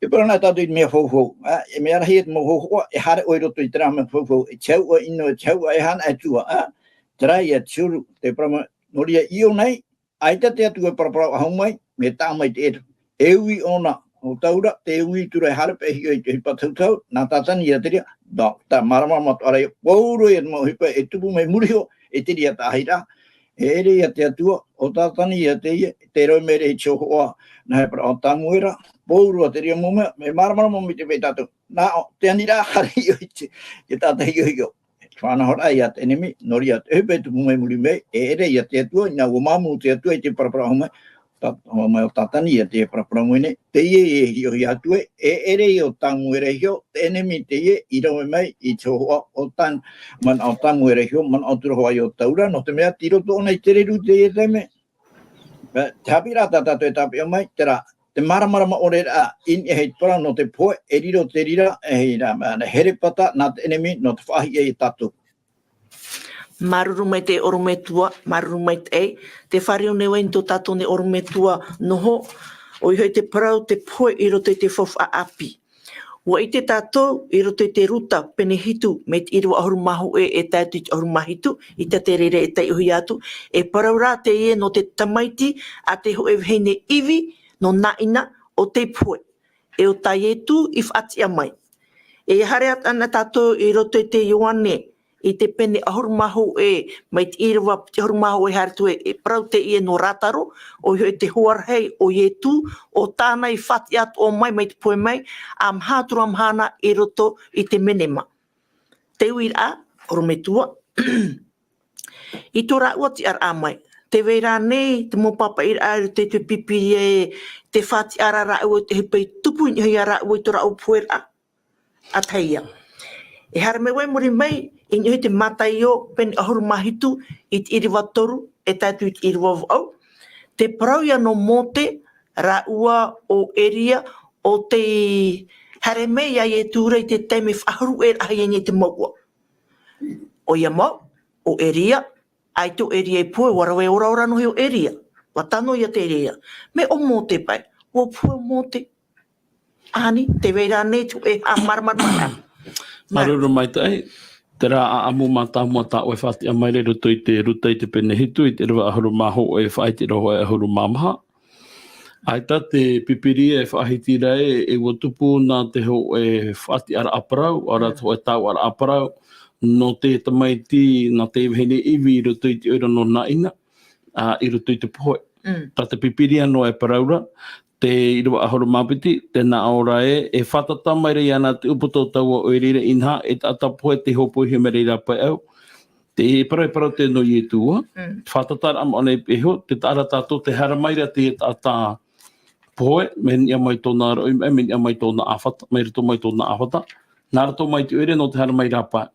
Te parau nā tātou i te mea foufou, ā, e mea rahi e te mau hōhoʻa, e haere ʻoe i roto i terā mea foufou, e te hauʻa ʻino, e te hauʻa e hana e tua, ā, terā ïa te huru, te parau mai, nō reira i ʻō nei, ʻaita te Atua e paraparau faʻahou mai, mea taʻa mai te ʻētā. E ui ʻōna, ʻo Taura, tē ui atu ra e haere paʻi e hiʻo i te ʻohipa tahutahu, nā Tātani ïa te reira, Nā, tā māramarama atu ra ia, pauroa ia te mau ʻohipa e tupu mai muri iho, e te reira taʻahiraʻa, e ʻere ia te Atua, ʻo Tātani ia teie, tē rave mai ra i te hōhoʻa, nā hea parau ʻo Tamuera, pauroa te reira mau mea, e māramarama mai te vai tātou. Nā ʻō, te aniraʻa, haere i ʻō i te, i te taʻata hiʻohiʻo. Te faʻanahoraʻa ia te ʻenemi, nō reira te ʻohipa e tupu mai muri mai, e ʻere ia te Atua, inā ʻua māmū te Atua i te paraparau mai, tā, mai ʻo Tātani ia te paraparau mai nei, teie e hiʻohia atu ai, e ʻere ia ʻo Tamuera iho, te ʻenemi teie, i rave mai i te hōhoʻa ʻo Tan-, manaʻo Tamuera iho, manaʻo atu ra hoʻi ʻo Taura, nō te mea tei roto ʻōna i te reru teie taime. Ā, te haʻapiʻiraʻa tā tātou e tāpeʻa mai, terā, te māramarama ʻore ra, i niʻa i te parau nō te pohe, e riro te reira, e hia ra, mea, herepata nā te ʻenemi, nō te faʻahiʻo ia tātou. Māuruuru maitaʻi ʻorometua, māuruuru maitaʻi, tē fāriu nei vau i tō tātou nei ʻorometua noho, ʻoia hoʻi te parau te pohe i roto i te faufaʻa ʻāpī. ʻUa ʻite tātou i roto i te Ruta pene hitu, mai te ʻīrava ʻahuru mā hōʻē e tae atu i te ʻahuru mā hitu, ʻeita te reira e taiʻohia atu, e parau ra teie nō te tamaiti a te hōʻē vahine ivi nō Naina ʻo tei pohe, e ʻo tā Ietu i faʻatiʻa mai. E haere atu ana tātou i roto i te Ioane, i te pene ʻahuru mā hōʻē, mai te ʻīrava piti ʻahuru mā hōʻē haere atu e, e parau teie nō Rātaro, ʻoia hoʻi te hoa rahi o Ietu, ʻo tāna i faʻatiʻa atoʻa mai, mai te pohe mai, ʻa maha atu ra mahana i roto i te menema. Te uiraʻa, ʻorometua, i tō rāua tiʻaraʻa mai, tē vai ra ānei te mau pāpaʻiraʻa i roto i te Pīpīria e te faʻatiʻa ra rāua i te ʻohipa i tupu i niʻa ia rāua i tō rāua poheraʻa? ʻA tahi ïa. E haere mai vau i muri mai, i niʻa i te Mataio, pene ʻahuru mā hitu, i te ʻīrava toru, e tae atu i te ʻīrava vaʻu. Te parau ïa nō Mōte, rāua ʻo Eria, ʻo tei haere mai ia Ietu ra i te taime faʻahuru e rahi ai nei te mouʻa. ʻOia mau, ʻo Eria, ʻaita ʻo Eria i pohe, ʻua rave oraora noa ʻo Eria. ʻUa tano ïa te reira. Mea ʻo Mōte paʻi, ʻua pohe ʻo Mōte. ʻAni, tē vai ra ānei te hōʻē haʻamāramarama? Māuruuru maitaʻi, terā ʻāʻamu mātāmua tā ʻoe e faʻatiʻa mai ra i roto i te Ruta i te pene hitu, i te ʻīrava ʻahuru mā hōʻē e faʻahiti ra hoʻi ʻahuru mā maha. ʻAita te Pīpīria e faʻahiti ra ē, e ʻua tupu nā te hōʻē faʻatiʻaraʻa parau, ʻaore rā te hōʻē taoʻaraʻa parau, nō te tamaiti, nā te vahine ivi i roto i te ʻoire nō Naina, ā, i roto i te pohe. Mm. Tā te Pīpīria noa e parau ra, te ʻīrava ʻahuru mā piti, tē nā ʻō ra ē, e fātata mai ra iāna te ʻūputa o taua ʻoire ra, inaha, e taʻata pohe tei hōpoihia mai ra i rāpae au. Te parau, e parau teie nō Ietu, ā? Mm. Fātataraʻa mau nei e iho, tē taʻa ra tātou, tē haere mai ra te taʻata pohe, mea niʻa mai tōna roʻi maʻi, mea niʻa mai tōna ʻāfata, mai roto mai tōna ʻāfata. Nā roto mai te ʻoire nō te haere mai i rāpae.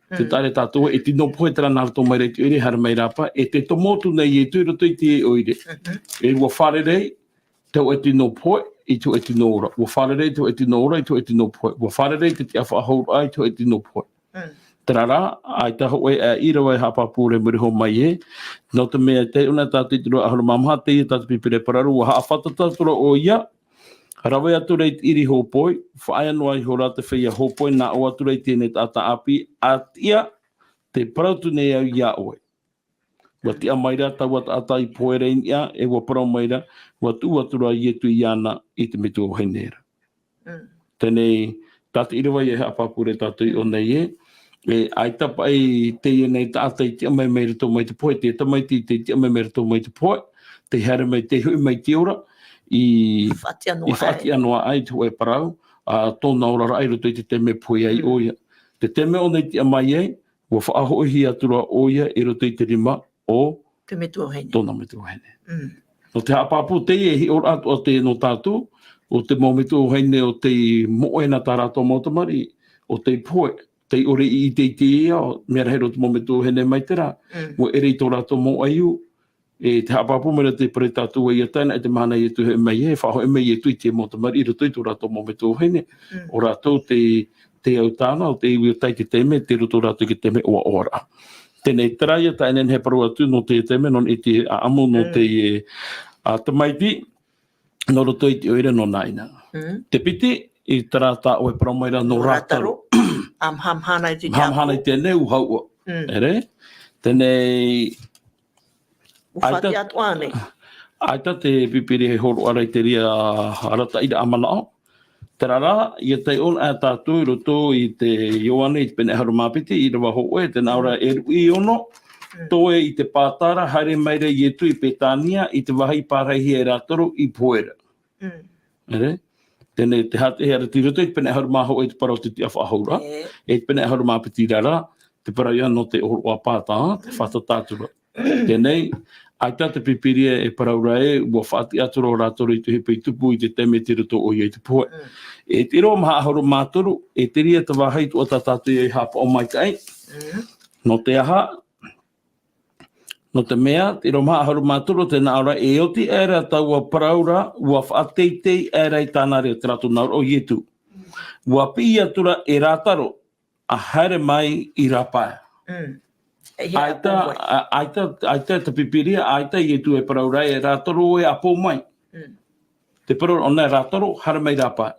Tē Mm. taʻa ra tātou, e tino pohe terā nā roto mai ra i te ʻoire, haere mai i rāpae, e tē tomo atu nei Ietu i roto i te ʻoire. Mhm. E ʻua fārerei te hōʻē tino pohe i te hōʻē tino ora. ʻUa fārerei te hōʻē tino ora i te hōʻē tino pohe. ʻUa fārerei te tiʻafaʻahouraʻa i te hōʻē tino pohe. Mm. Terā rā, ʻaita hōʻē ʻīrava e haʻapāpū ra i muri iho mai ē, nō te mea tē ʻō na tātou i te ʻīrava ʻahuru mā maha, teie tā te Pīpīria e parau ra, ʻua haʻafātata atu ra ʻoia, rave atu ra i te ʻiri hōpoi, faʻaea noa ihora te feiā hōpoi, nā ʻō atu ra i teie nei taʻata ʻāpī, ʻa tiʻa, tē parau atu nei au iā ʻoe. ʻUa tiʻa mai ra taua taʻata i pohe ra i niʻa, e ʻua parau mai ra, ʻua tuʻu atu ra Ietu iāna i te metua vahine ra. Mm. Teie nei, tā te ʻīrava ïa e haʻapāpū ra tātou i ʻō nei ē, e, ʻaita paʻi teie nei taʻata i tiʻa mai mai roto mai te pohe, te tamaiti tei tiʻa mai mai roto mai te pohe, tei haere mai, tei hoʻi mai i te ora, i Faʻatiʻa noa i ai. Faʻatiʻa noa ai te hōʻē parau, ā, tōna oraraʻa i roto i te taime e pohe ai Mm. ʻoia. Te taime ʻōna i tiʻa mai ai, ʻua faʻahoʻihia atu ra ʻoia i roto i te rima o Te metua vahine. Tōna metua vahine. Mm. Nō te haʻapāpū teie e hiʻoraʻa atoʻa teie nō tātou, ʻo te mau metua vahine ʻo tei moʻe na tā rātou mau tamariʻi, ʻo tei pohe, tei ʻore i ʻiteʻite ia, mea rahi roa te mau metua vahine mai terā, Mm. ʻua ʻere i tō rātou mau ʻaiū, e te haʻapāpū mai ra te parau tātou ē, ʻia tae na i te mahana Ietu e hoʻi mai ē, e faʻahoʻi mai Ietu i te mau tamariʻi i roto i tō rātou mau metua vahine, Mm. ʻo rātou te, te au tāna, ʻo te iwi o tai te taime, tei roto rātou i te taime ʻoaʻoaraʻa. Teie nei terā ïa, tā ʻoe e nehenehe e parau atu nō te taime, nō niʻa i te ʻāʻamu, nō Mm. te, e, ā, tamaiti, nō roto i te ʻoire nō Naina. Mm. Te piti, i terā tā ʻoe e parau mai ra nō Rātaro. Rātaro. ʻA maha mahana i te Maha mahana i teie nei, ʻua hau ʻoe. Mm. ʻEre? Teie nei, ʻUa ʻaita, faʻatiʻa atoʻa nei. ʻAita te Pīpīria e hōroʻa ra i te reira arataʻiraʻa manaʻo. Terā rā, ʻia taiʻo anaʻe tātou i roto i te Ioane i te pene ʻahuru mā piti, ʻīrava hōʻē, tē nā ʻō ra, e ruʻi ono, toe i te pātara, haere mai ra Ietu i Petania, i te vāhi i pārahihia e Lātaro i pohe ra. Mm. Ere? Teie, te hāteʻehia ra i roto i te pene ʻahuru mā hōʻē i te parau o te tiʻafaʻahouraʻa, e te pene ʻahuru mā piti ra, te parau ia nō te ʻōroʻa pāta, te fātata atu ra. Teie, ʻaita te Pīpīria e parau ra ē, ʻua faʻatiʻa atu ra ʻo Lātaro i te ʻohipa i tupu i te taime tei roto ʻoia i te pohe. Mm. E te ʻīrava maha ʻahuru mā toru, e terā te vāhi ʻua tā tātou e haʻapaʻo maitaʻi. Mm. Nō te aha, nō te mea, te ʻīrava maha ʻahuru mā toru, tē nā ʻō ra, e oti aʻera taua parau ra, ʻua faʻateitei aʻera i tāna reo, terā tōna ʻōroʻa ʻo Ietu. ʻUa piʻi atu ra e Lātaro, ʻa haere mai i rāpae. Mm. E hia ʻaita, ʻāpō mai. ʻA-, ʻaita, ʻaita te Pīpīria, ʻaita Ietu e parau ra ē, Lātaro ē, ʻāpō mai. Mm. Te parau ʻōna e Lātaro, haere mai i rāpae.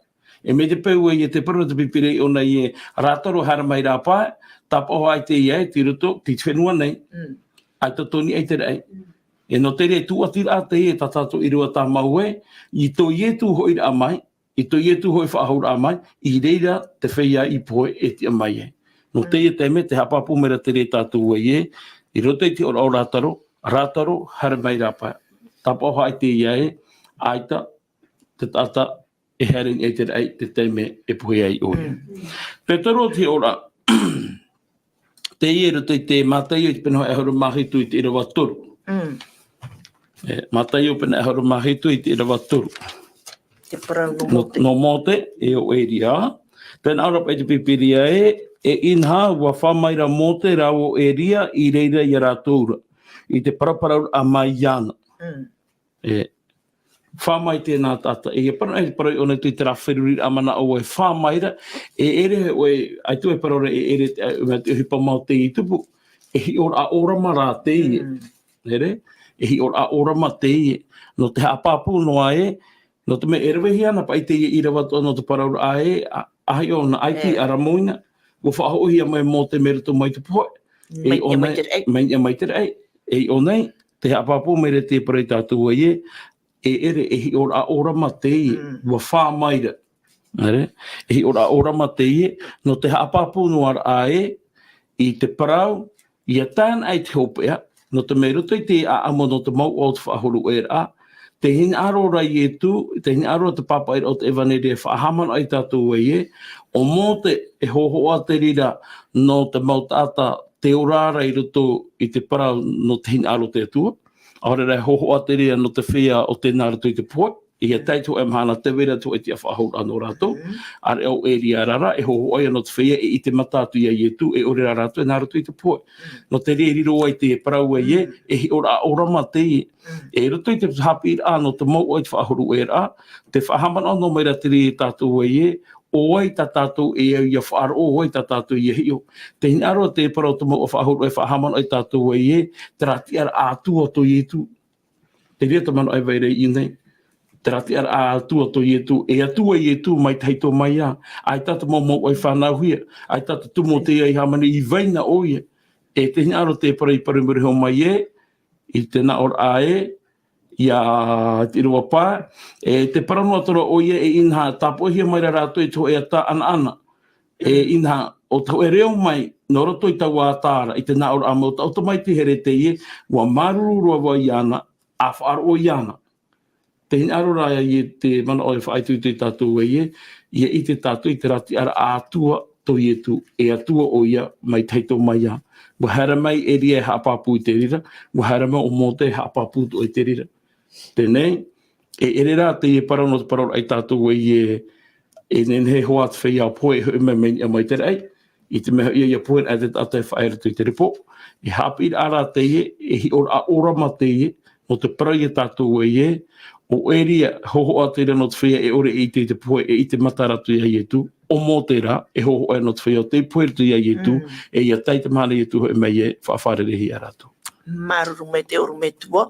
E mai te peu ē, te parau te Pīpīria ʻōna ē, Lātaro haere mai i rāpae, tāpaʻo hoʻi teie ē, tei roto, tei te fenua nei. Mm. ʻAita tō niʻa i te raʻi. Mm. E nō terā e tūʻatiraʻa teie tā tātou e ʻīrava tāmau ē, i tō Ietu hoʻiraʻa mai, i tō Ietu hoʻi faʻahouraʻa mai, i reira te feiā i pohe e tiʻa mai ai. Nō teie taime tē haʻapāpū mai ra terā tātou ē, i roto i te ʻōroʻa o Lātaro, Lātaro, haere mai i rāpae. Tāpaʻo hoʻi teie ē, ʻaita te taʻata e haere i niʻa i te raʻi, te taime e pohe ai ʻoia. Mm. Te toru o te ʻōroʻa, teie i roto i te Mātaio i te pene ʻahuru mā hitu i te ʻīrava toru. Mm. E, Mātaio pene ʻahuru mā hitu i te ʻīrava toru. Te parau nō Mōte. Nō Mōte, e ʻo Eria. Tē nā ʻō ra paʻi te Pīpīria ē, e inaha, ʻua fā mai ra Mōte rāua ʻo Eria i reira ia rātou ra, i te paraparau mai iāna. Mm. E, fā mai teie nā taʻata. E, e parau, e parau ʻōna i terā feruriraʻa manaʻo ē fā mai ra, e ʻere ʻoe, ʻaita e parau ra e ʻere, e, e, te ʻohipa mau teie i tupu, e hiʻoraʻa ʻōrama rā teie. Mm. Ere? E hiʻoraʻa ʻōrama teie. Nō te haʻapāpū noa ē, nō te mea e ravehia ana paʻi teie ʻīrava atoʻa nō te parauraʻa ē, ʻa, ʻa hiʻo na ʻaita i ʻaramoina, ʻua faʻahoʻihia mai Mōte mai roto mai te pohe. Mai, e, mai te raʻi. Mai, mai te raʻi. E ʻō nei, te haʻapāpū mai ra te parau ia tātou ē, e ʻere, e hiʻoraʻa ʻōrama teie, mm, ʻua fā mai ra. Ere? E hiʻoraʻa ʻōrama teie, nō te haʻapāpū noa ra ē, i te parau, ʻia tae ana i te hopeʻa, nō te mea i roto i te ʻāʻamu nō te mouʻa o te faʻahou ʻēraʻa, te hinaʻaro ra Ietu, te hinaʻaro te pāpaʻiraʻa o te ʻevanelia e faʻahaʻamanaʻo ia tātou ē, ʻo Mōte e hōhoʻa te reira nō te mau taʻata tē ora ra i roto i te parau nō te hinaʻaro o te Atua, ʻaore rā e hōhoʻa te reira nō te feiā o tē nā roto i te pohe, ʻia tae i te hōʻē mahana tē vai ra te hōʻē tiʻafaʻahouraʻa nō rātou. Mm. ʻAreʻa ʻo Eria ra, e hōhoʻa ia nō te feiā e ʻite mata atu ia Ietu, e ʻore rā rātou e nā roto i te pohe. Mm. Nō te reira e riro ai te parau ē, mm, e hiʻoraʻa ʻōrama teie. Mm. E roto i te haʻapiʻiraʻa nō te mouʻa i te faʻahou ʻēraʻa, tē faʻahaʻamanaʻo noa mai ra te reira ia tātou ē, ʻo vai tā tātou e au ʻia faʻaroʻo, ʻo vai tā tātou ʻia hiʻo. Te hinaʻaro te parau o te mouʻa faʻahou e faʻahaʻamanaʻo ia tātou ē, terā tiʻaraʻa Atua tō Ietu. Te reira te manaʻo e vai ra i ʻō nei. Terā tiʻaraʻa Atua tō Ietu, e Atua Ietu mai te Haitō-mai-ā, ʻaita te mau mouʻa i fānauhia, ʻaita te tumu o te ao i hāmani i vai na ʻoia. E te hinaʻaro te parau i parau mai ra iho mai ē, i te nā ʻōraʻa ē, ia te ʻīrava pae, e te parau noa atoʻa ra ʻoia e inaha tāpoʻihia mai ra rātou i te hōʻē ata ʻanaʻana. E inaha, ʻo te hōʻē reo mai, nō roto i taua ata ra, i te nā ʻōraʻa mau, taʻoto mai te here teie, ʻua māuruuru roa vau iāna, ʻa faʻaroʻo iāna. Te hinaʻaro rā ia te manaʻo e faʻaitoito ia tātou ē, ʻia ʻite tātou i terā tiʻaraʻa Atua tō Ietu, e Atua ʻoia mai te Haitō-mai-ā. ʻUa haere mai Eria e haʻapāpū i te reira, ʻua haere mai ʻo Mōte e haʻapāpū atoʻa i te reira. Teie, e ʻere rā teie parau nō te parauraʻa ia tātou ē, e nehenehe hoʻi te feiā ʻo pohe e hoʻi mai, mai niʻa mai te raʻi, i te mea hoʻi ʻia pohe ra te taʻata e faʻaea i roto i te repo, e haʻapiʻiraʻa rā teie, e hiʻoraʻa ʻōrama teie, nō te parau ia tātou ē, ʻo Eria, hōhoʻa te reira nō te feiā e ʻore e ʻite i te pohe, e ʻite mata rātou ia Ietu, ʻo Mōte rā, e hōhoʻa nō te feiā o tei pohe i roto ia Ietu, mm, e ʻia tae i te mahana Ietu e hoʻi mai e faʻafārerei ia rātou. Māuruuru maitaʻi ʻorometua.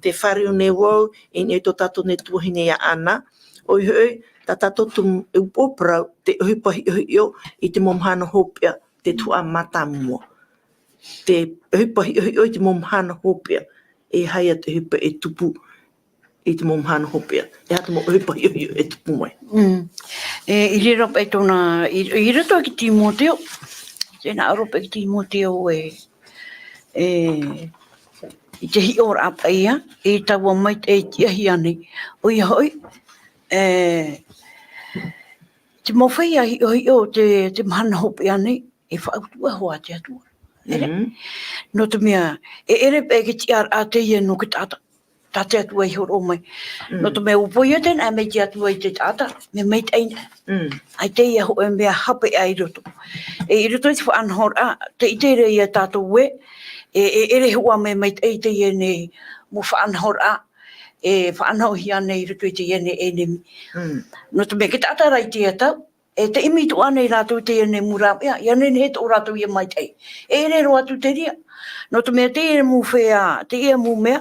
Tē fāriu nei vau i niʻa i tō tātou nei tuahine ia Ana, ʻoia hoʻi, tā tātou tumu e upoʻo parau, te ʻohipa hiʻohiʻo i te mau mahana hopeʻa, te tuhaʻa mātāmua. Te ʻohipa hiʻohiʻo i te mau mahana hopeʻa, e aha ia te ʻohipa e tupu i te mau mahana hopeʻa, e aha te mau ʻohipa hiʻohiʻo e tupu mai. Mm. E, i reira paʻi tōna, i, i roto i te Timoteo, tē hinaʻaro paʻi te Timoteo e, e, i te hiʻoraʻa paʻi ia, i taua maitaʻi e tiʻahia nei. ʻOia hoʻi, e, te mau feiā hiʻohiʻo o te, te mahana hopeʻa nei, e faʻautuʻa hoʻi te Atua. Nē reira? Mhm. Nō te mea, e ʻere paʻi e tiʻaraʻa teie nō te taʻata, tā te Atua i hōroʻa mai. Mm. Nō te mea ʻua poʻia teie nei mai te Atua i te taʻata, mea maitaʻi nei. Mm. ʻAita ia hōʻē mea hape i roto. E i roto i te faʻanahoraʻa, tē ʻite ra ia tātou ē, e, e ʻere hoʻi mea maitaʻi teie nei mau faʻanahoraʻa, e faʻanahohia nei i roto i teie nei ʻenemi. Mm. Nō te mea te taʻata rā i teie tau, e te ʻimi atoʻa nei rātou i teie nei mau rāveʻa, ʻia nehenehe tō rātou ia maitaʻi. E ʻere roa atu te reira. Nō te mea teie mau feiā, teie mau mea,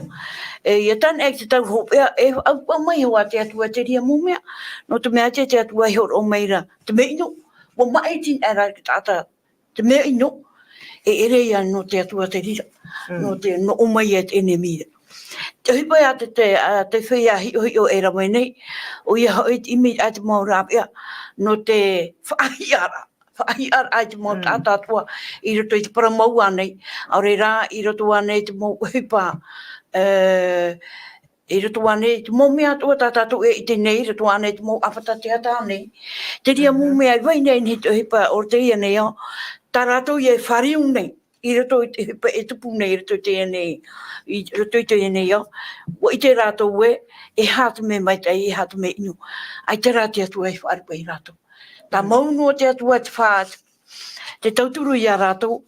e, ʻia tae nei te tau hopeʻa, e faʻautuʻa mai hoʻi te Atua i te reira mau mea. Nō te mea te, te Atua i hōroʻa mai ra, te mea ʻino, ʻua maʻiti nei rā te taʻata, te mea ʻino, e ʻere ia nō te Atua te reira, Mm. nō te, nō ʻō mai ia te ʻenemi ra. Te ʻohipa ia te, te, a, te feiā hiʻohiʻo e rave nei, ʻoia hoʻi te ʻimi a te mau rāveʻa, nō te faʻahiʻaraʻa, faʻahiʻaraʻa i te mau Mm. taʻata atoʻa, i roto i te parau mau ānei, ʻaore rā, i roto ānei te mau ʻohipa, e, i roto ānei te mau mea atoʻa tā tātou e ʻite nei, i roto ānei te mau ʻāfata teata nei. Te reira mau Mhm. mea e vai nei, nei te ʻohipa o teie nei ao, tā rātou ia e fāriu nei, i roto i te ʻohipa e tupu nei, i roto i teie nei, i roto i teie nei ao. ʻUa ʻite rātou ē, e aha te mea maitaʻi, e aha te mea ʻino. ʻAita rā te Atua i faʻaruʻe ia rātou. Tā Mm. mau noa te Atua te fā-, te tauturu ia rātou,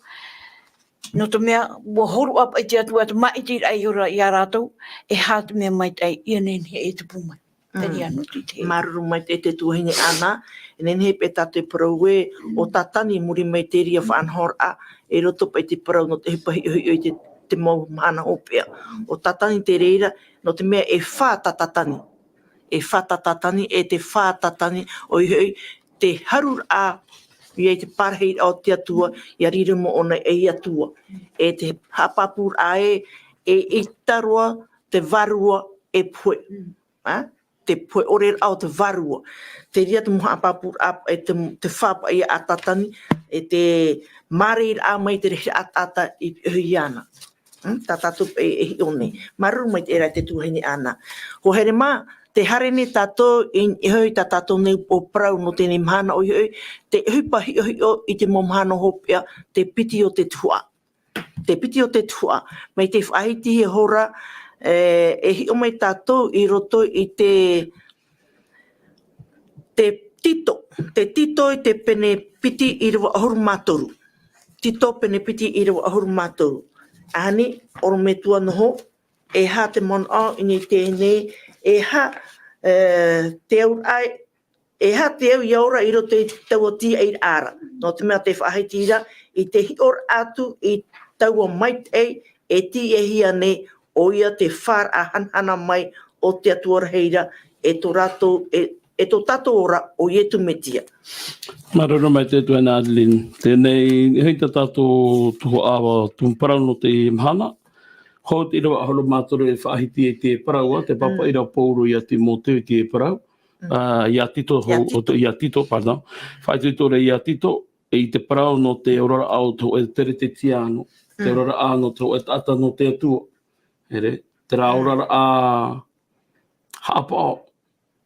nō te mea, ʻua hōroʻa paʻi te Atua te māʻitiraʻa ihora ia rātou, e aha te mea maitaʻi, ʻia nehenehe e tupu mai. Mm. Te reira nō te te. Māuruuru maitaʻi te tuahine Ana, e nehenehe paʻi tātou e parau ē, ʻo Tātani i muri mai te reira faʻanahoraʻa, e roto paʻi te parau nō te ʻohipa hiʻohiʻo i te, te mau mahana hopeʻa. ʻO Tātani te reira, nō te mea e fā tā Tātani. E fā tā Tātani, e te fā Tātani, ʻoia hoʻi, te haruraʻa, ʻia i te pārahiraʻa o te Atua, ʻia riro moʻona ei Atua. E te haʻapāpūraʻa ē, e ʻita roa te vārua e pohe. Mm. Ā? Te pohe ʻore raʻa o te vārua. Te reira te mau haʻapāpūraʻa, e te, te fā paʻi a Tātani, e te mārairaʻa mai te reira taʻata i, i ana. Mm, tā tātou paʻi e hiʻo nei. Māuruuru maitaʻi rā te tuahine Ana. ʻUa haere mā, tē haere nei tātou i, i niʻa i tā tātou nei upoʻo parau nō teie mahana ʻoia hoʻi, te ʻohipa hiʻohiʻo i te mau mahana hopeʻa, te piti o te tuhaʻa. Te piti o te tuhaʻa. Mai te faʻahiti ihora, e, e hiʻo mai tātou i roto i te, te Tito, te Tito i te pene piti ʻīrava ʻahuru mā toru. Tito pene piti ʻīrava ʻahuru mā toru. ʻAhani, ʻorometua noho, e aha te manaʻo i niʻa i teie nei, e aha, e, te auraʻa, e aha te au ʻia ora i roto i taua tīaʻiraʻa ra. Nō te mea tē faʻahiti ra, i te hiʻoraʻa atu i taua maitaʻi, e tiʻahia nei, ʻoia te fāraʻa hanahana mai o te Atua rahi ra, e tō rātou, e, e tō tātou ora ʻo Iesu Mesia. Māuruuru maitaʻi te tuahine Adeline. Teie nei, e hei tā tātou tuhaʻa, tumu parau nō te mahana. Hōʻē ʻīrava ʻahuru mā toru e faʻahiti i te parau, te Mm. pāpaʻiraʻa o Pauro ia Timoteo i te parau. Mm. Ā, ia Tito, Ia hou-, Tito. o te, ia Tito, pardon. Faʻaitoito ra ia Tito, i te parau nō te oraraʻa o te hōʻē Keretetiano, te Mm. oraraʻa nō te hōʻē taʻata nō te Atua. ʻEre, terā Mm. oraraʻa haʻapaʻo.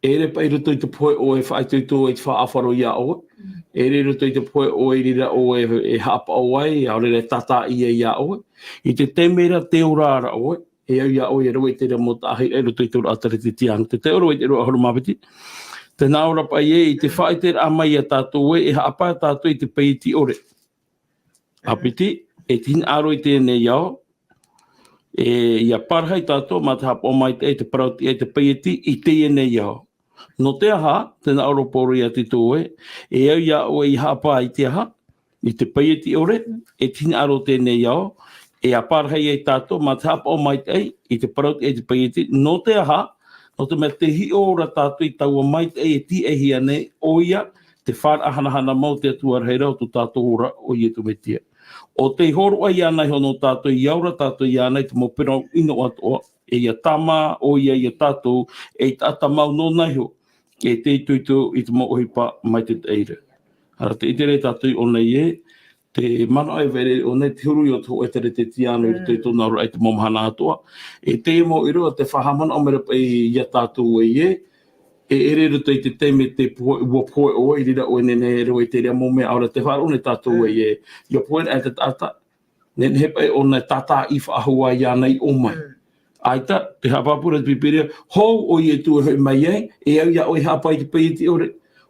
ʻEre paʻi i roto i te pohe ʻoe e faʻaitoito i te faʻaʻāfaro ia ʻoe. Mm. ʻEre i roto i te pohe ʻoe i reira ʻoe e haʻapaʻo ai, ʻaore rā e tātaʻi ia ʻoe. I te taime ra tē ora ra ʻoe, e au ia ʻoe e rave i te reira mau taʻahiraʻa i roto i te oraraʻa Keretetiano. Te tahi ʻōrua i te ʻīrava ʻahuru mā piti. Tē nā ʻō ra paʻi ē, i te faʻaʻiteraʻa mai ia tātou ē, e haʻapae tātou i te peieti ʻore. A piti, e te hinaʻaro i teie nei ao, e, ʻia pārahi tātou mā te haʻapaʻo maitaʻi i te parau tiʻa i te peieti i teie nei ao. Nō te aha, tē nā ʻō ra Pauro ia Tito ē, e au ia ʻoe e haʻapae i te aha, i te peieti ʻore, e te hinaʻaro teie nei ao, e ʻia pārahi ai tātou mā te haʻapaʻo maitaʻi i te parau tiʻa i te peieti, nō te aha, nō te mea tē hiʻo ra tātou i taua maitaʻi e tiʻahia nei, ʻoia, te fāraʻa hanahana mai o te Atua rahi ra o tō tātou ora ʻo Iesu Mesia. ʻO tei hōroʻa iāna iho nō tātou, ʻia ora tātou iāna i te mau parau ʻino atoʻa, e ʻia tāmā ʻoia ia tātou, ei taʻata mau nōna iho. e te itoito i te mau ʻohipa mai te taʻire. Ara te ʻite rā tātou i ʻō nei ē, te manaʻo e vai ra i ʻō nei, te huru i ō te hōʻē Teretetiano i roto i tōna aroraʻa i te mau mahana atoʻa. E teie mau ʻīrava, te faʻahaʻamanaʻo mai ra paʻi ia tātou ē, e ʻere i roto i te taime te pohe, ʻua pohe ʻoe, i reira ʻoe e nehenehe e rave i te reira mau mea, ʻaore rā tē faʻaroʻo nei tātou ē, ʻia pohe ra te taʻata, nehenehe paʻi ʻōna e tātāʻi faʻahou iāna i ʻō mai. Mm. ʻAita, tē haʻapāpū ra te Pīpīria, hou ʻo Ietu e hoʻi mai ai, e au ia ʻoe e haʻapaʻo i te paieti ʻore.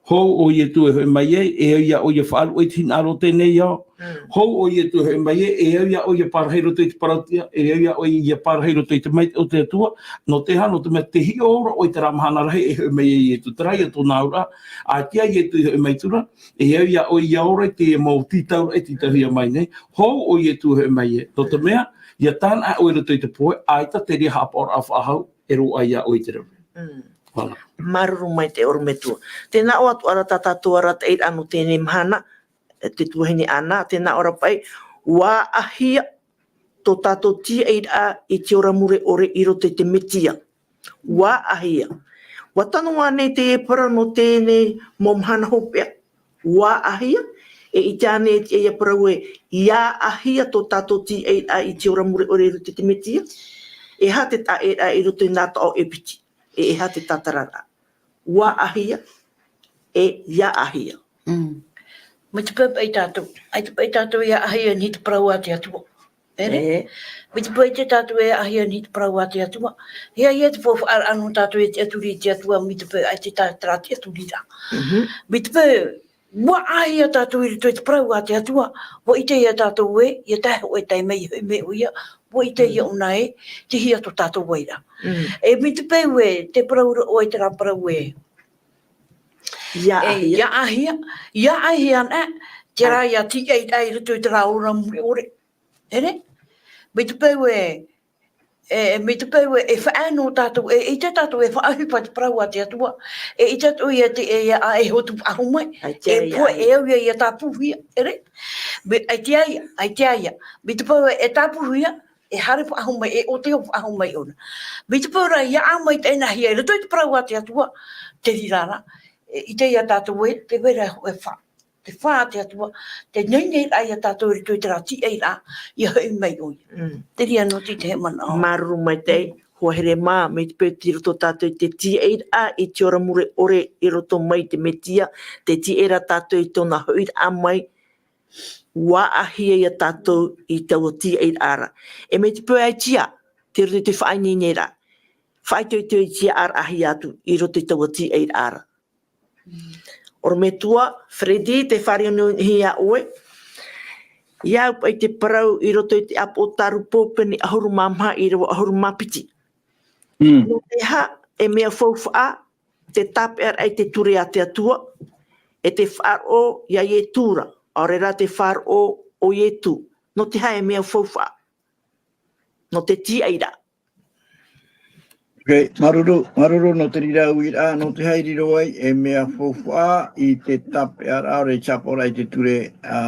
Hou ʻo Ietu e hoʻi mai ai, e au ia ʻoe e faʻaruʻe i te hinaʻaro o teie nei ao. Mm. Hou ʻo Ietu e hoʻi mai ai, e au ia ʻoe e pārahi i roto i te parau-tiʻa, e au ia ʻoe e pārahi i roto i te maitaʻi o te Atua, nō te aha, nō te mea tē hiʻo ra ʻoe i terā mahana rahi e hoʻi mai ai Ietu, terā ia tōna auraʻa, ʻaita Ietu i hoʻi mai atu ra, e au ia ʻoe ʻia ora i te mau tītauraʻa e tītauhia mai nei, hou ʻo Ietu e hoʻi mai ai. Nō te mea, ʻia tānaʻa ʻoe i roto i te pohe, ʻaita te reira haʻapaʻoraʻa faʻahou, e roaʻa ia ʻoe i te rave. Mm. Voilà. Māuruuru maitaʻi ʻorometua. Tē nā ʻō atu ra tā tātou arataʻiraʻa nō teie mahana, e te tuahine Ana, tē nā ʻō ra paʻi, ʻua ʻāʻahia tō tātou tīaʻiraʻa i te ora mure ʻore i roto i te Metia. ʻUa ʻāʻahia. ʻUa tano ānei te parau nō teie mau mahana hopeʻa? ʻUa ʻāʻahia. E ʻite ānei te, ia parau ē, ʻia ʻāʻahia tō tātou tīaʻiraʻa i te ora mure ʻore i roto i te Metia? E aha te taʻeraʻa i roto i nā taʻo e piti? E, e aha te tātararaʻa? ʻUa ʻāʻahia, e ʻia ʻāʻahia. Mm. Mai te peu paʻi tātou, ʻaita paʻi tātou ʻia ʻāʻahia i niʻa i te parau a te Atua. ʻEre? E. Mai te peu ʻaita tātou e ʻāʻahia i niʻa i te parau a te Atua. E aha ia te faufaʻa nō tātou e tiʻaturi i te Atua, mai te peu ʻaita tā, terā tiʻaturiraʻa. Mhm. Mai te peu, ʻua ʻāʻahia tātou i roto i te parau a te Atua, ʻua ʻite ia tātou ē, ʻia tae hōʻē taime e hoʻi mai ʻoia, ʻua ʻite ia ʻōna ē, tei hea tō tātou vairaʻa. Mm. E mai te peu ē, tē parau ra ʻoe i terā parau ē. ʻIa ʻāʻahia. E, ʻia ʻāʻahia, ʻia ʻāʻahia anaʻe, terā ia tīaʻiraʻa i roto i terā ora mure ʻore. ʻEre? Mai te peu ē, e, mai te peu ē, e faʻaea nō tātou, e, ʻaita tātou e faʻaʻohipa i te parau a te Atua. E ʻaita tātou ia te, e, ʻia, e hotu faʻahou mai. ʻAita ia, e pohe, e au ia, ʻia tāpūhia, ʻere? Mai, ʻaita ia, ʻaita ia. Mai te peu ē, e tāpūhia, e haere faʻahou mai, e ʻōteo faʻahou mai ʻōna. Mai te peu rā, ʻia ʻā mai teie nei, i roto i te parau a te Atua, te reira rā, e, ʻite ia tātou ē, tē vai ra hōʻē fā. Te fā a te Atua, tē neinei ra ia tātou i roto i terā tīaʻiraʻa, ʻia hoʻi mai ʻoia. Mm. Terā noa atu te manaʻo. Māuruuru maitaʻi, hoa here mā, mai te peu tei roto tātou i te tīaʻiraʻa i te ora mure ʻore i roto mai i te Metia, tē tīaʻi ra tātou i tōna hoʻiraʻa mai, ʻua ʻāʻahia ia tātou i taua tīaʻiraʻa ra. E mai te peu ʻaita, tei roto i te faʻaineineraʻa. Faʻaitoito i te tiʻaraʻahia atu i roto i taua tīaʻiraʻa ra. ʻOrometua, Freddy, tē fāriʻi nei au iā ʻoe. ʻIa au paʻi te parau i roto i te ʻĀpotarupo pene ʻahuru mā maha, ʻīrava ʻahuru mā piti. Mm. Nō te aha e mea faufaʻa te tāpeʻaraʻa i te ture a te Atua, e te faʻaroʻo iā Ietu ra, ʻaore rā te faʻaroʻo o Ietu. Nō te aha e mea faufaʻa? Nō te tīaʻiraʻa. Ok, māuruuru, māuruuru nō te reira uiraʻa, nō te aha e riro ai e mea faufaʻa i te tāpeʻaraʻa, ʻaore rā te tāpeʻaraʻa i te ture a,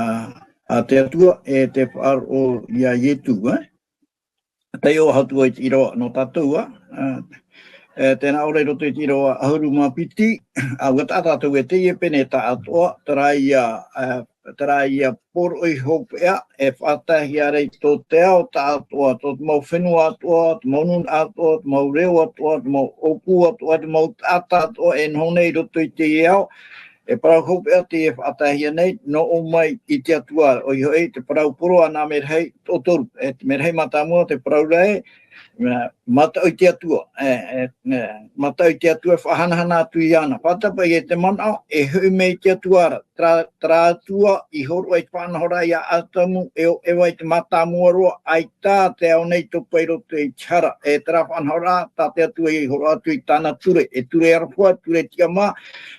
a te Atua, e te faʻaroʻo iā Ietu, eh? Taiʻo atu ai te ʻīrava nō tātou, ā, ā, e, tē nā ʻō ra i roto i te ʻīrava ʻahuru mā piti, ā, ʻua taʻa tātou e teie pene taʻatoʻa, terā ia, ā, terā ia poroʻi hopeʻa, e faʻataehia ra i tō te ao taʻatoʻa, tō te mau fenua atoʻa, te mau nūnaʻa atoʻa, te mau reo atoʻa, te mau ʻōpū atoʻa, te mau taʻata atoʻa, e noho nei i roto i teie ao, e parau hopeʻa teie e faʻataehia nei, nō ʻō mai i te Atua, ʻoia hoʻi, te parau poro a nā Merahi, toʻotoru, e te Merahi mātāmua, te parau ra ē, mea, mataʻu i te Atua, e, e, e, mataʻu i te Atua, e faʻahanahana atu iāna. Faʻatapaʻi e te manaʻo, e hoʻi mai i te Atua ra, terā, terā Atua, i hōroʻa i te faʻanahoraʻa iā Atamu, e ʻo Eva i te mātāmua roa, ʻaita te ao nei topa i roto i te hara, e terā faʻanahoraʻa, tā te Atua i hōroʻa atu i tāna ture, e ture aroha, ture tiʻamā,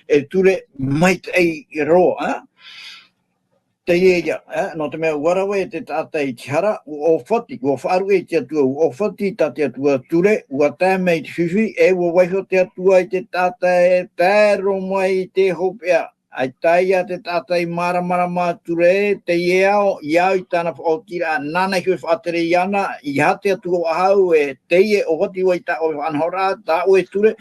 e ture maitaʻi roa, ā? Teie ia, ā, nō te mea ʻua rave te taʻata i te hara, ʻua ʻōfati, ʻua faʻaruʻe i te Atua, ʻua ʻōfati tā te Atua ture, ʻua tae mai te fifi, e ʻua vaiho te Atua i te taʻata e tae roa mai i te hopeʻa. ʻAita ia te taʻata i māramarama atu ra, teie ao, i au i tāna faʻaotiraʻa, nāna iho e faʻatere iāna, ʻeiaha te Atua faʻahou, e teie ʻōfati vau i tā ʻoe faʻanahoraʻa, tā ʻoe ture,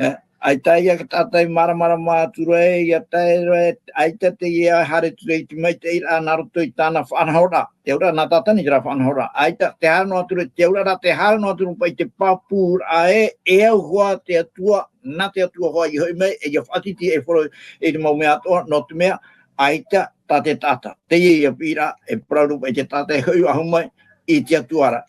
ā, ʻAita ia te taʻata e māramarama atu ra ē, ʻia tae ra ē, ʻaita teie e haere atu ra i te maitaʻiraʻa nā roto i tāna faʻanahoraʻa. Te auraʻa nā Tātani terā faʻanahoraʻa. ʻAita, tē haere noa atu ra, te auraʻa rā, tē haere noa atu ra paʻi te pāpūraʻa ē, e au hoʻi te Atua, nā te Atua hoʻi i hoʻi mai, e ʻia faʻatītī e horo i te mau mea atoʻa, nō te mea, ʻaita, tā te taʻata. Teie ia piʻiraʻa, e parau ra paʻi te taʻata e hoʻi faʻahou mai i te Atua ra.